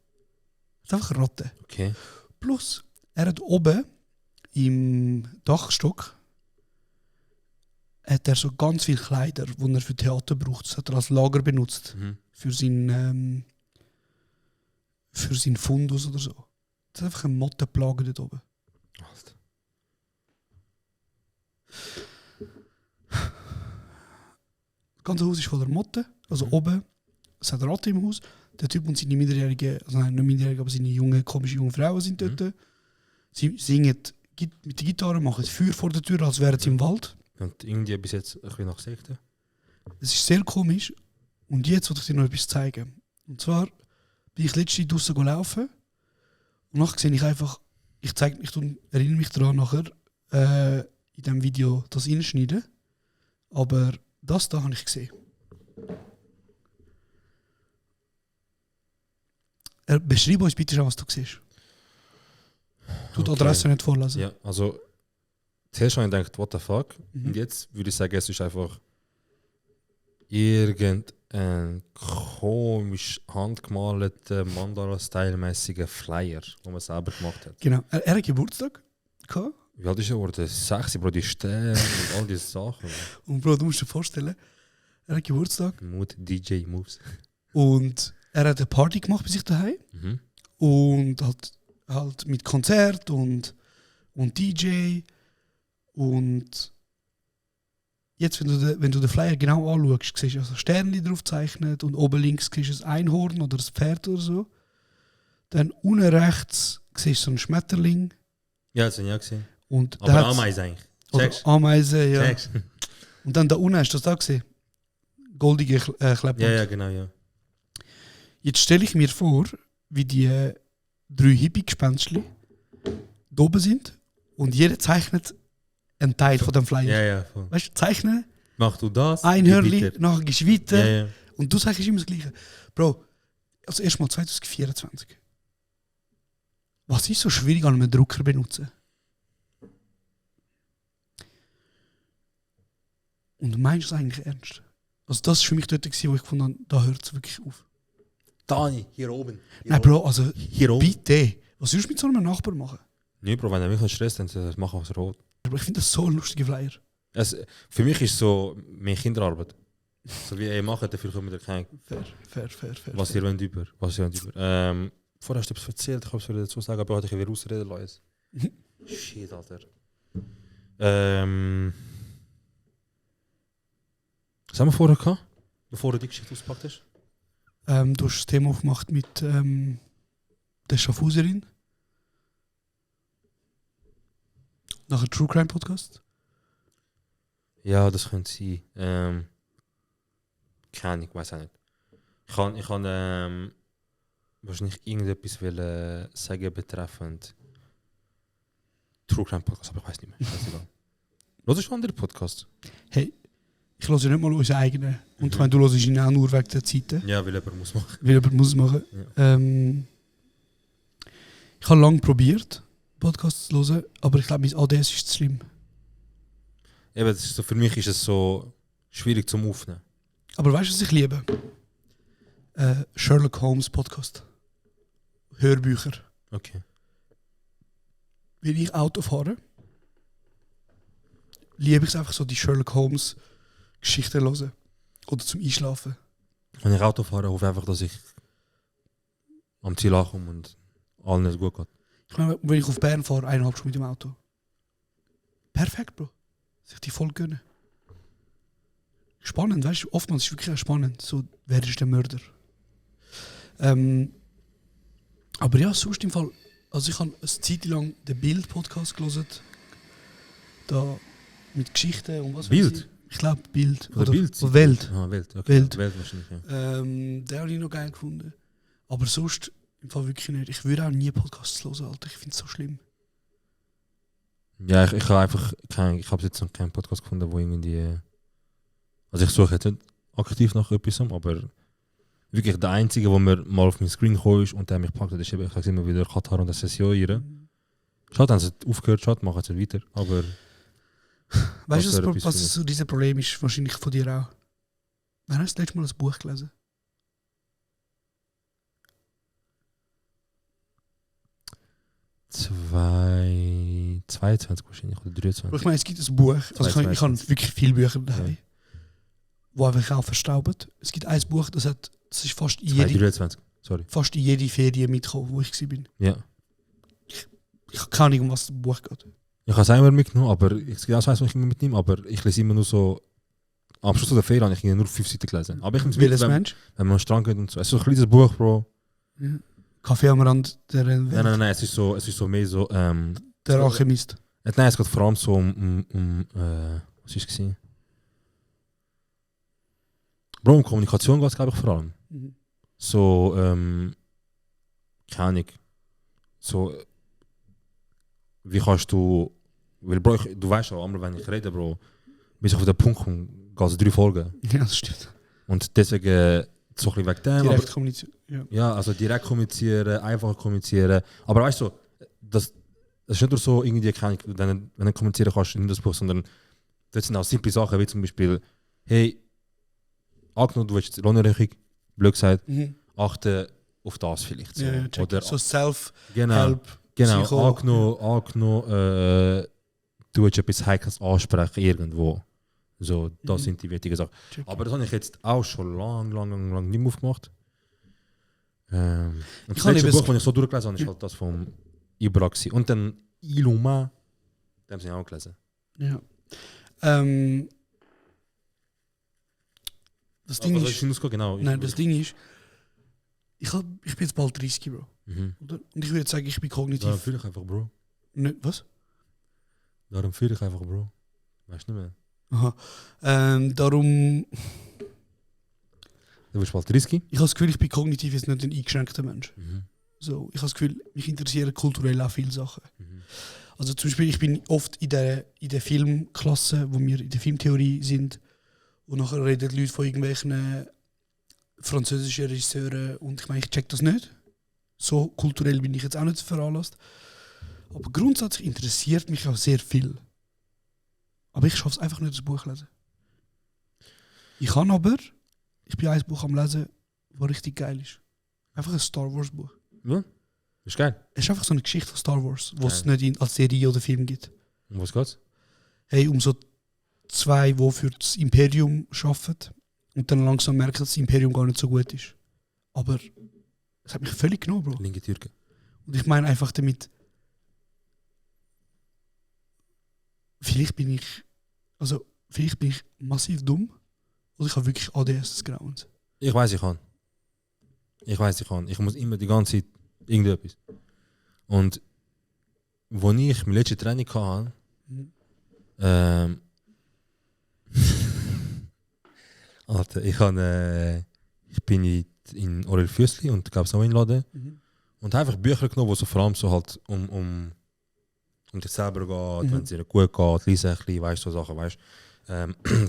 Es hat einfach Ratten. Okay. Plus, er hat oben im Dachstock hat er so ganz viele Kleider, die er für Theater braucht. Das hat er als Lager benutzt. Für seinen Fundus oder so. Das ist einfach eine Mottenplage dort oben. Alter. Das ganze Haus ist voller Motten. Also oben, es hat Ratten im Haus. Der Typ und seine minderjährigen, also nein, nicht minderjährige, aber seine komische junge Frauen sind dort. Sie singen mit der Gitarre, machen Feuer vor der Tür, als wären sie im Wald. Und irgendwie bis jetzt ein bisschen nach Sekte. Es ist sehr komisch. Und jetzt wollte ich dir noch etwas zeigen. Und zwar bin ich letztens draußen laufen und nachher sehe ich einfach, ich erinnere mich daran nachher, in diesem Video das reinschneiden. Aber das da habe ich gesehen. Beschreib uns bitte schon, was du siehst. Du die Adresse nicht vorlesen. Ja, also zuerst habe ich gedacht, what the fuck? Und jetzt würde ich sagen, es ist einfach irgendein komisch handgemalter Mandala-Style-mäßiger Flyer, den man selber gemacht hat. Genau. Er hat Geburtstag gehabt. Wie alt ist er geworden? 6, Bro, die Sterne und all diese Sachen. Und Bro, du musst dir vorstellen, er hat Geburtstag. Mood DJ Moves. Und er hat eine Party gemacht bei sich daheim. Und halt mit Konzert und DJ. Und jetzt, wenn du den Flyer genau anschaust, siehst du also Sternchen drauf gezeichnet und oben links siehst du ein Einhorn oder ein Pferd oder so. Dann unten rechts siehst du so einen Schmetterling. Ja, das habe ich auch gesehen. Und aber Ameisen eigentlich. Oder Ameisen, ja. Checkst. Und dann da unten hast du das da gesehen. Goldige Kleppband. Ja, genau, ja. Jetzt stelle ich mir vor, wie die 3 Hippie-Gespenstchen da oben sind und jeder zeichnet einen Teil von dem Flyer. Ja, voll. Weißt du, zeichnen, Mach du das, ein Hörli, nachher gehst du weiter Ja. und du zeichnest immer das Gleiche. Bro, also erstmal 2024. Was ist so schwierig an einem Drucker benutzen? Und meinst du es eigentlich ernst? Also das war für mich dort, wo ich gefunden habe, da hört es wirklich auf. Dani, hier oben. Nein, Bro, also Hier oben. bitte. Was willst du mit so einem Nachbar machen? Nee, Bro, wenn er mich stresst, dann machen wir es rot. Aber ich finde das so ein lustiger Flyer. Für mich ist es so mehr Kinderarbeit. So wie ihr macht, dafür kommen wir kein. Fair. Was ihr wollt über. Vorher hast du etwas erzählt, ich habe es dazu sagen, aber heute ich wieder ausreden lassen. Shit, Alter. Was haben wir vorher gehabt? Bevor du die Geschichte ausgepackt hast? Du hast das Thema aufgemacht mit der Schaffhauserin. Nach einem True Crime Podcast. Ja, das könnte sein. Keine Ahnung, ich weiß auch nicht. Ich kann wahrscheinlich irgendetwas sagen betreffend True Crime Podcast, aber ich weiß nicht mehr. Hörst du andere Podcasts? Hey, ich höre ja nicht mal unsere eigenen. Und ich meine, du hörst ihn auch nur wegen der Zeiten. Ja, weil jemand muss machen. Weil jemand muss machen. Ja. Ich habe lange probiert, Podcasts zu hören, aber ich glaube, mein ADS ist zu schlimm. Eben, das ist so, für mich ist es so schwierig zum Aufnehmen. Aber weißt du, was ich liebe? Sherlock Holmes Podcast. Hörbücher. Okay. Wenn ich Auto fahre, liebe ich es einfach so, die Sherlock Holmes Geschichten hören. Oder zum Einschlafen. Wenn ich Auto fahre, hoffe ich einfach, dass ich am Ziel ankomme und allen nicht gut geht. Ich meine, wenn ich auf Bern fahre, 1,5 Stunden mit dem Auto. Perfekt, Bro. Sich die voll gönnen. Spannend, weißt du? Oftmals ist es wirklich auch spannend. So, wer ist der Mörder? Aber ja, sonst im Fall. Also, ich habe eine Zeit lang den Bild-Podcast gelesen. Da mit Geschichten und was Bild? weiß ich. Ich glaube, Bild. Oder Bild? Oder Welt. Ah, Welt, okay. Welt. Welt wahrscheinlich, ja. Den habe ich noch geil gefunden. Aber sonst, Im Fall wirklich nicht. Ich würde auch nie Podcasts hören, Alter. Ich finde es so schlimm. Ja, ich habe einfach ich habe jetzt noch keinen Podcast gefunden, wo irgendwie. Also ich suche jetzt nicht aktiv nach etwas, aber wirklich der einzige, wo mir mal auf meinen Screen gekommen ist und der mich gepackt hat, ist eben, ich habe immer wieder Katar und Session hier. Schade, haben sie aufgehört, schade, machen sie weiter. Aber Weißt du, wäre etwas was für so dieses Problem ist? Wahrscheinlich von dir auch. Wann hast du das letzte Mal ein Buch gelesen? mich 22 wahrscheinlich oder 23. Ich meine, es gibt ein Buch, also ich habe wirklich viele Bücher daheim, die einfach auch verstauben. Es gibt ein Buch, das ist fast in 23, sorry. fast in jede Ferien mitgekommen, wo ich war. Ja. Ich habe keine Ahnung, um was das Buch geht. Ich habe es einmal mitgenommen, aber ich weiß, was ich mitnehme, aber ich lese immer nur so. Am Schluss der Ferien habe ich nur 5 Seiten gelesen. Aber ich Welches Mensch? wenn man am Strand geht und so. Es ist so ein kleines Buch, Bro. Ja. Kaffee am Rand der Nein, es ist so mehr so. der Alchemist. Nein, es geht vor allem so was ist es gewesen? Bro, um Kommunikation geht es, glaube ich, vor allem. Mhm. So, keine Ahnung. So, wie kannst du. Weil, Bro, du weißt ja, einmal, wenn ich rede, Bro, bis ich auf den Punkt komme, geht es 3 Folgen. Ja, das stimmt. Und deswegen, so ein bisschen wegen dem. Direkt kommunizieren. Ja. Ja, also direkt kommunizieren, einfach kommunizieren. Aber weißt du, das ist nicht nur so, irgendwie, wenn du kommunizieren kannst in das Buch, sondern das sind auch simple Sachen, wie zum Beispiel, hey, angenommen, du willst Lohnerhöhung, blöd gesagt, achte auf das vielleicht. So. Ja, check. Oder, So Self-Help. genau, Psycho. angenommen, du willst etwas Heikles ansprechen irgendwo. So, das sind die wichtigen Sachen. Check. Aber das habe ich jetzt auch schon lang nicht mehr aufgemacht. Und das kann letzte eben Buch, das ich so durchgelesen habe, ist halt das vom Ibra gewesen. Und dann Iluma, den habe ich auch gelesen. Ja. Das Ding Also, ist. genau. Nein, das Ding ist, ich bin jetzt bald 30, Bro. Mhm. Oder? Und ich würde sagen, ich bin Darum kognitiv. fühle ich einfach, Bro. Ne, was? Darum fühle ich einfach, Bro. Weißt du nicht mehr? Aha. Darum. Du bist bald 30. Ich habe das Gefühl, ich bin kognitiv jetzt nicht ein eingeschränkter Mensch. Mhm. So, ich habe das Gefühl, mich interessieren kulturell auch viele Sachen. Mhm. Also zum Beispiel, ich bin oft in der Filmklasse, wo wir in der Filmtheorie sind. Und nachher reden die Leute von irgendwelchen französischen Regisseuren. Und ich meine, ich check das nicht. So kulturell bin ich jetzt auch nicht veranlasst. Aber grundsätzlich interessiert mich auch sehr viel. Aber ich schaffe es einfach nicht, das Buch zu lesen. Ich bin ein Buch am Lesen, das richtig geil ist. Einfach ein Star Wars Buch. Ja, ist geil. Es ist einfach so eine Geschichte von Star Wars, wo es Geil. nicht als Serie oder Film gibt. Um was geht's? Hey, um so 2, die für das Imperium arbeiten und dann langsam merken, dass das Imperium gar nicht so gut ist. Aber es hat mich völlig genommen, Bro. Linke Türke. Und ich meine einfach damit, vielleicht bin ich massiv dumm oder ich habe wirklich ADS des Grauens. Ich weiß, ich kann. Ich muss immer die ganze Zeit irgendetwas. Und wo ich mein letztes Training hatte, Alter, ich bin in Orel Füssli und gab es auch einladen. Und habe einfach Bücher genommen, die so vor allem so halt um dich selber geht, wenn es dir gut geht, lesen ein bisschen, weißt du, so Sachen, weißt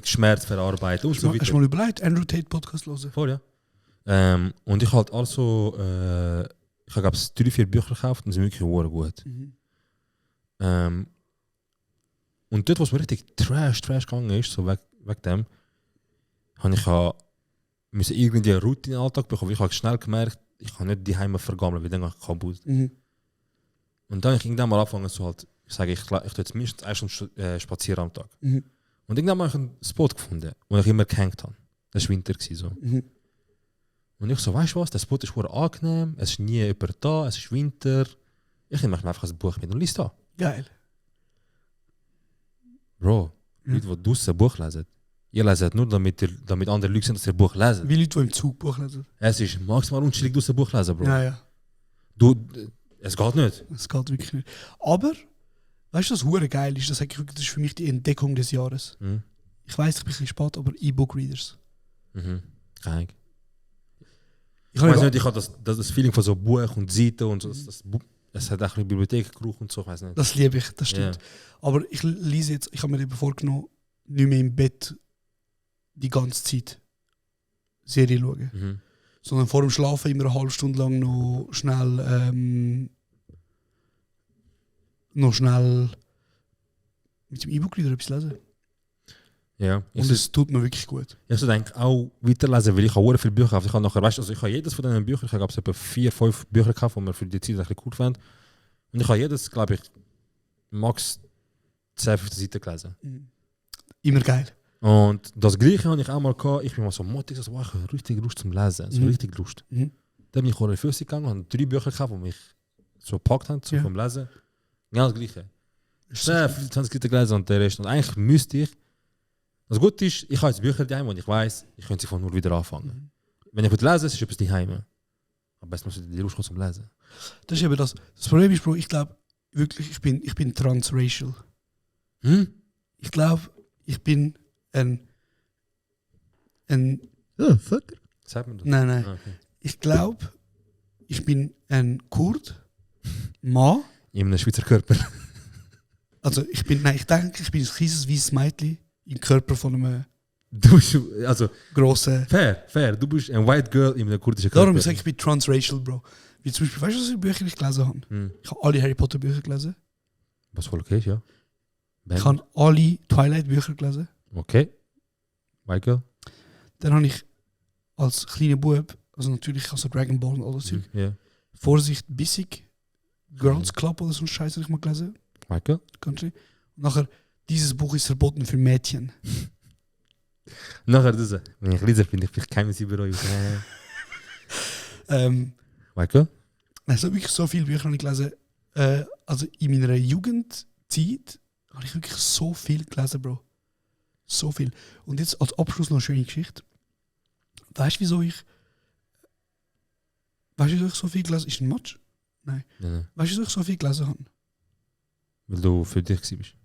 Schmerz verarbeiten und so Hast weiter. du mal überlegt, Andrew Tate Podcast hören? Voll, ja. Und ich halt also, ich habe 3-4 Bücher gekauft und die sind wirklich sehr gut. Und dort, wo es mir richtig trash gegangen ist, so wegen dem, habe ich müssen irgendwie eine Routine in den Alltag bekommen. Ich habe schnell gemerkt, ich kann nicht die Heime vergammeln, weil dann gehe ich kaputt. Und dann habe ich irgendwann mal angefangen, so halt, ich sage, ich tue jetzt mindestens 1 Stunde spazieren am Tag. Und irgendwann habe ich einen Spot gefunden, wo ich immer gehängt habe. Das war Winter. So. Und ich so, weißt du was, der Spot ist sehr angenehm, es ist nie jemand da, es ist Winter. Ich nehme mir einfach ein Buch mit und lese da. Geil. Bro, Leute, die draussen ein Buch lesen, ihr leset nur, damit andere Leute sind, dass ihr ein Buch lesen. Wie Leute, die im Zug Buch lesen. Es ist maximal unschuldig, draussen ein Buch lesen, Bro. Ja. Es geht nicht. Es geht wirklich nicht. Aber, weißt du, was hure geil ist? Das ist für mich die Entdeckung des Jahres. Ich weiß, ich bin ein bisschen spät, aber E-Book-Readers. Keine. Ich weiß habe nicht, ich habe das Feeling von so Buch und Seiten und so. Es hat auch eine Bibliothek gebraucht und so, ich weiß nicht. das liebe ich, das stimmt. Aber ich lese jetzt, ich habe mir eben vorgenommen, nicht mehr im Bett die ganze Zeit Serie schauen. Mhm. Sondern vor dem Schlafen immer eine halbe Stunde lang noch schnell mit dem E-Book wieder etwas lesen. Ja. Und es tut mir wirklich gut. Ich sollte eigentlich auch weiterlesen, weil ich habe sehr viele Bücher gehabt. Ich habe nachher, weißt, also ich habe jedes von diesen Büchern, ich habe etwa 4-5 Bücher gehabt, die mir für die Zeit ein bisschen cool fand. Und ich habe jedes, glaube ich, max 10-15 Seiten gelesen. Immer geil. Und das Gleiche habe ich auch mal gehabt. Ich bin mal so mutig, so, ich habe richtig Lust zum Lesen. So richtig Lust. Mhm. Dann bin ich in die Physik gegangen und habe 3 Bücher gehabt, die mich so gepackt haben so vom Lesen. Genau das Gleiche. 25 Seiten gelesen und der Rest. Und eigentlich müsste ich. Das Gute ist, ich habe jetzt Bücher daheim und ich weiß, ich könnte sie von null wieder anfangen. Wenn ich lese, ist etwas daheim. Aber es muss die Lust kommen zum Lesen. Das ist eben das. Das Problem ist, Bro, ich glaube wirklich, ich bin transracial. Ich glaube, ich bin ein Fucker? Sagt man das? Nein. Ah, okay. Ich glaube, ich bin ein Kurd, Mann. In einem Schweizer Körper. Also ich denke, ich bin ein kleines weißes Mädchen im Körper von einem Du bist, also, grossen... fair. Du bist ein White Girl in einem kurdischen Körper. Darum sage ich bin transracial, Bro. Wie zum Beispiel, weißt du, was für Bücher ich gelesen habe? Ich habe alle Harry Potter Bücher gelesen. Was voll okay ist, ja. Ich habe alle Twilight Bücher gelesen. Okay. White Girl. Dann habe ich als kleiner Bub, also natürlich also Dragon Ball und all das Zeug, Ja. Vorsicht, bissig, Girls Club oder so ein Scheiß habe ich mal gelesen. White Girl. Country. Und nachher, dieses Buch ist verboten für Mädchen. Nachher das. Wenn ich lese, finde ich vielleicht keine Sieberoi. White Girl. Also wirklich so viele Bücher habe ich gelesen. Also in meiner Jugendzeit habe ich wirklich so viel gelesen, Bro. So viel. Und jetzt als Abschluss noch eine schöne Geschichte. Weißt du, wieso ich so viel gelesen habe? Ist ein Match? Nein. Nein. Weißt du, wieso ich so viel gelesen habe? Weil du für dich bist.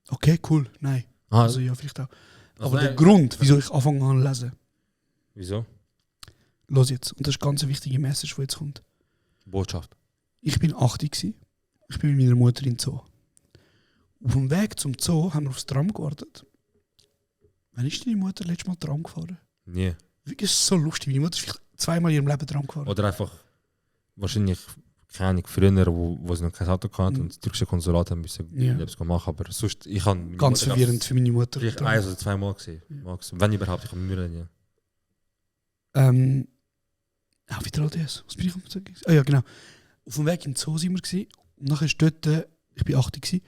Okay, cool. Nein. Ah, Also ja, vielleicht auch. also Aber der nein. Grund, wieso ich anfangen habe zu lesen, Wieso? los jetzt. Und das ist ganz eine wichtige Message, die jetzt kommt. Botschaft. Ich bin 80 gsi. Ich bin mit meiner Mutter in den Zoo. Auf dem Weg zum Zoo haben wir aufs Tram gewartet. Wann ist deine Mutter letztes Mal Tram gefahren? Nee. Wirklich so lustig. Meine Mutter ist vielleicht zweimal in ihrem Leben Tram gefahren. Oder einfach, wahrscheinlich, keine Ahnung, früher, wo sie noch kein Auto hatten und das türkische Konsulat haben müssen Ja. etwas machen. Aber sonst, ich habe meine Ganz Mutter verwirrend für meine Mutter. vielleicht 1 oder 2 Mal gesehen. Max. Wenn überhaupt, ich habe Mühe, ja. Wie alt ist es? Was bin ich am sagen? Ah ja, genau. Auf dem Weg im Zoo sind wir gewesen. Und nachher ist dort, ich bin 80 gsi,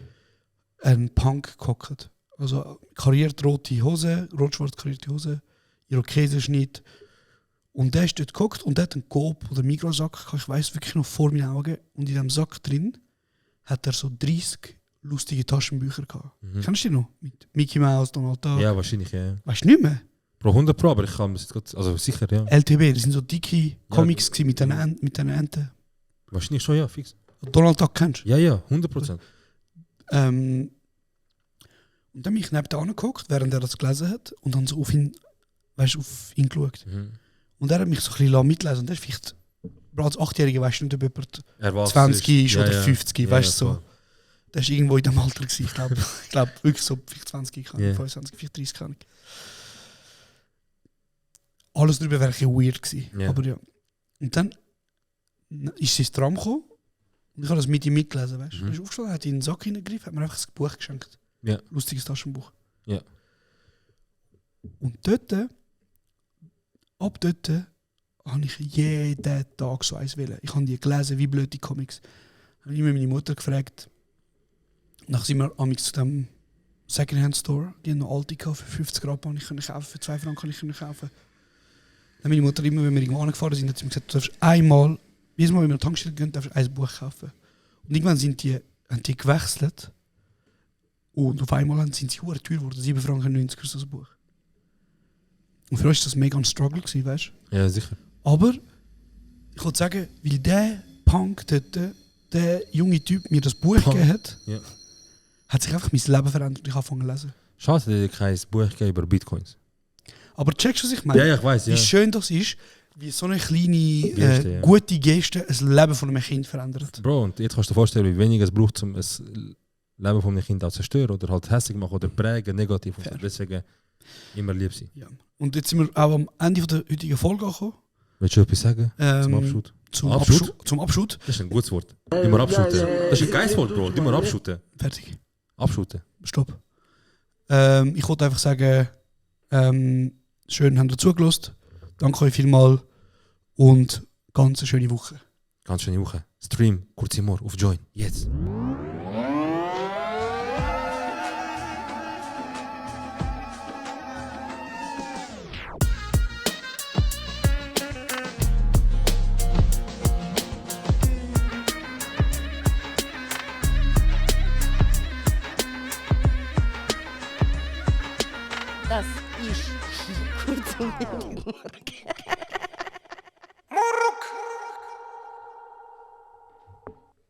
ein Punk gehockt. Also kariert rote Hose, rot-schwarz karierte Hose, Irokesenschnitt. Und der ist dort gehockt und der hat einen Coop oder Migros-Sack gehabt, ich weiss wirklich noch vor meinen Augen. Und in diesem Sack drin hat er so 30 lustige Taschenbücher gehabt. Kennst du die noch? Mit Mickey Mouse, Donald Duck. Ja, wahrscheinlich, ja. Weißt du nicht mehr? Pro 100 Pro, aber ich kann es jetzt also sicher, ja. LTB, das sind so dicke Comics gewesen mit den Enten. Wahrscheinlich schon, ja, fix. Donald Duck kennst du? Ja, 100%. Und dann bin ich neben da angeguckt, während er das gelesen hat, und dann so auf ihn geschaut. Und er hat mich so ein bisschen mitlesen. Und der ist vielleicht, als 8-Jähriger, weißt du nicht, ob jemand 20 ist oder 50, weißt du so. Der war irgendwo in dem Alter gewesen, ich glaube wirklich so vielleicht 20, 25, vielleicht 30, keine Ahnung. Alles darüber wäre ein bisschen weird gewesen. Ja. Aber ja. Und dann ist sie ins Tram gekommen und ich habe das mit ihm mitgelesen, weißt du. Er ist aufgestanden, hat in den Sack hineingegriffen, hat mir einfach ein Buch geschenkt. Ja. Lustiges Taschenbuch. Ja. Und ab dort habe ich jeden Tag so eins wollen. Ich habe die gelesen, wie blöd die Comics. Ich habe immer meine Mutter gefragt. Dann sind wir amigs zu dem Secondhand-Store. Die haben noch alte gehabt, für 50 Rappen ich kaufen, für 2 Franken ich kaufen. Dann meine Mutter immer, wenn wir irgendwo angefahren sind, hat sie mir gesagt, du darfst einmal, jedes Mal, wenn wir in die Tankstelle gehen, darfst du ein Buch kaufen. Und irgendwann haben die gewechselt. Und auf einmal sind sie teuer geworden, 7,90 Franken für so ein Buch. Und für uns war das mega ein Struggle, weißt du? Ja, sicher. Aber ich wollte sagen, weil der Punk dort, der junge Typ mir das Buch gegeben hat, hat sich einfach mein Leben verändert und ich habe angefangen zu lesen. Schade, dass ich kein Buch gegeben über Bitcoins. Aber checkst du, was ich meine? Ja, ich weiß, ja. Wie schön das ist, Wie so eine kleine, Geste, ja. gute Geste ein Leben von einem Kind verändert. Bro, und jetzt kannst du dir vorstellen, wie wenig es braucht, um ein Leben von einem Kind auch zu zerstören oder halt hässlich machen oder prägen, negativ. Und so. Deswegen immer lieb sein. Ja. Und jetzt sind wir auch am Ende von der heutigen Folge angekommen. Willst du etwas sagen? Zum Abschluss? Zum Abschluss? Zum Abschluss. Das ist ein gutes Wort. Die mal abschuten. Das ist ein geiles Wort, Bro. Die mal abschuten. Fertig. Abschuten. Stopp. Ich wollte einfach sagen, schön, habt ihr zugelassen. Danke euch vielmals und ganz eine schöne Woche. Ganz schöne Woche. Stream, kurz Humor auf Join. Jetzt. Das ist kurz und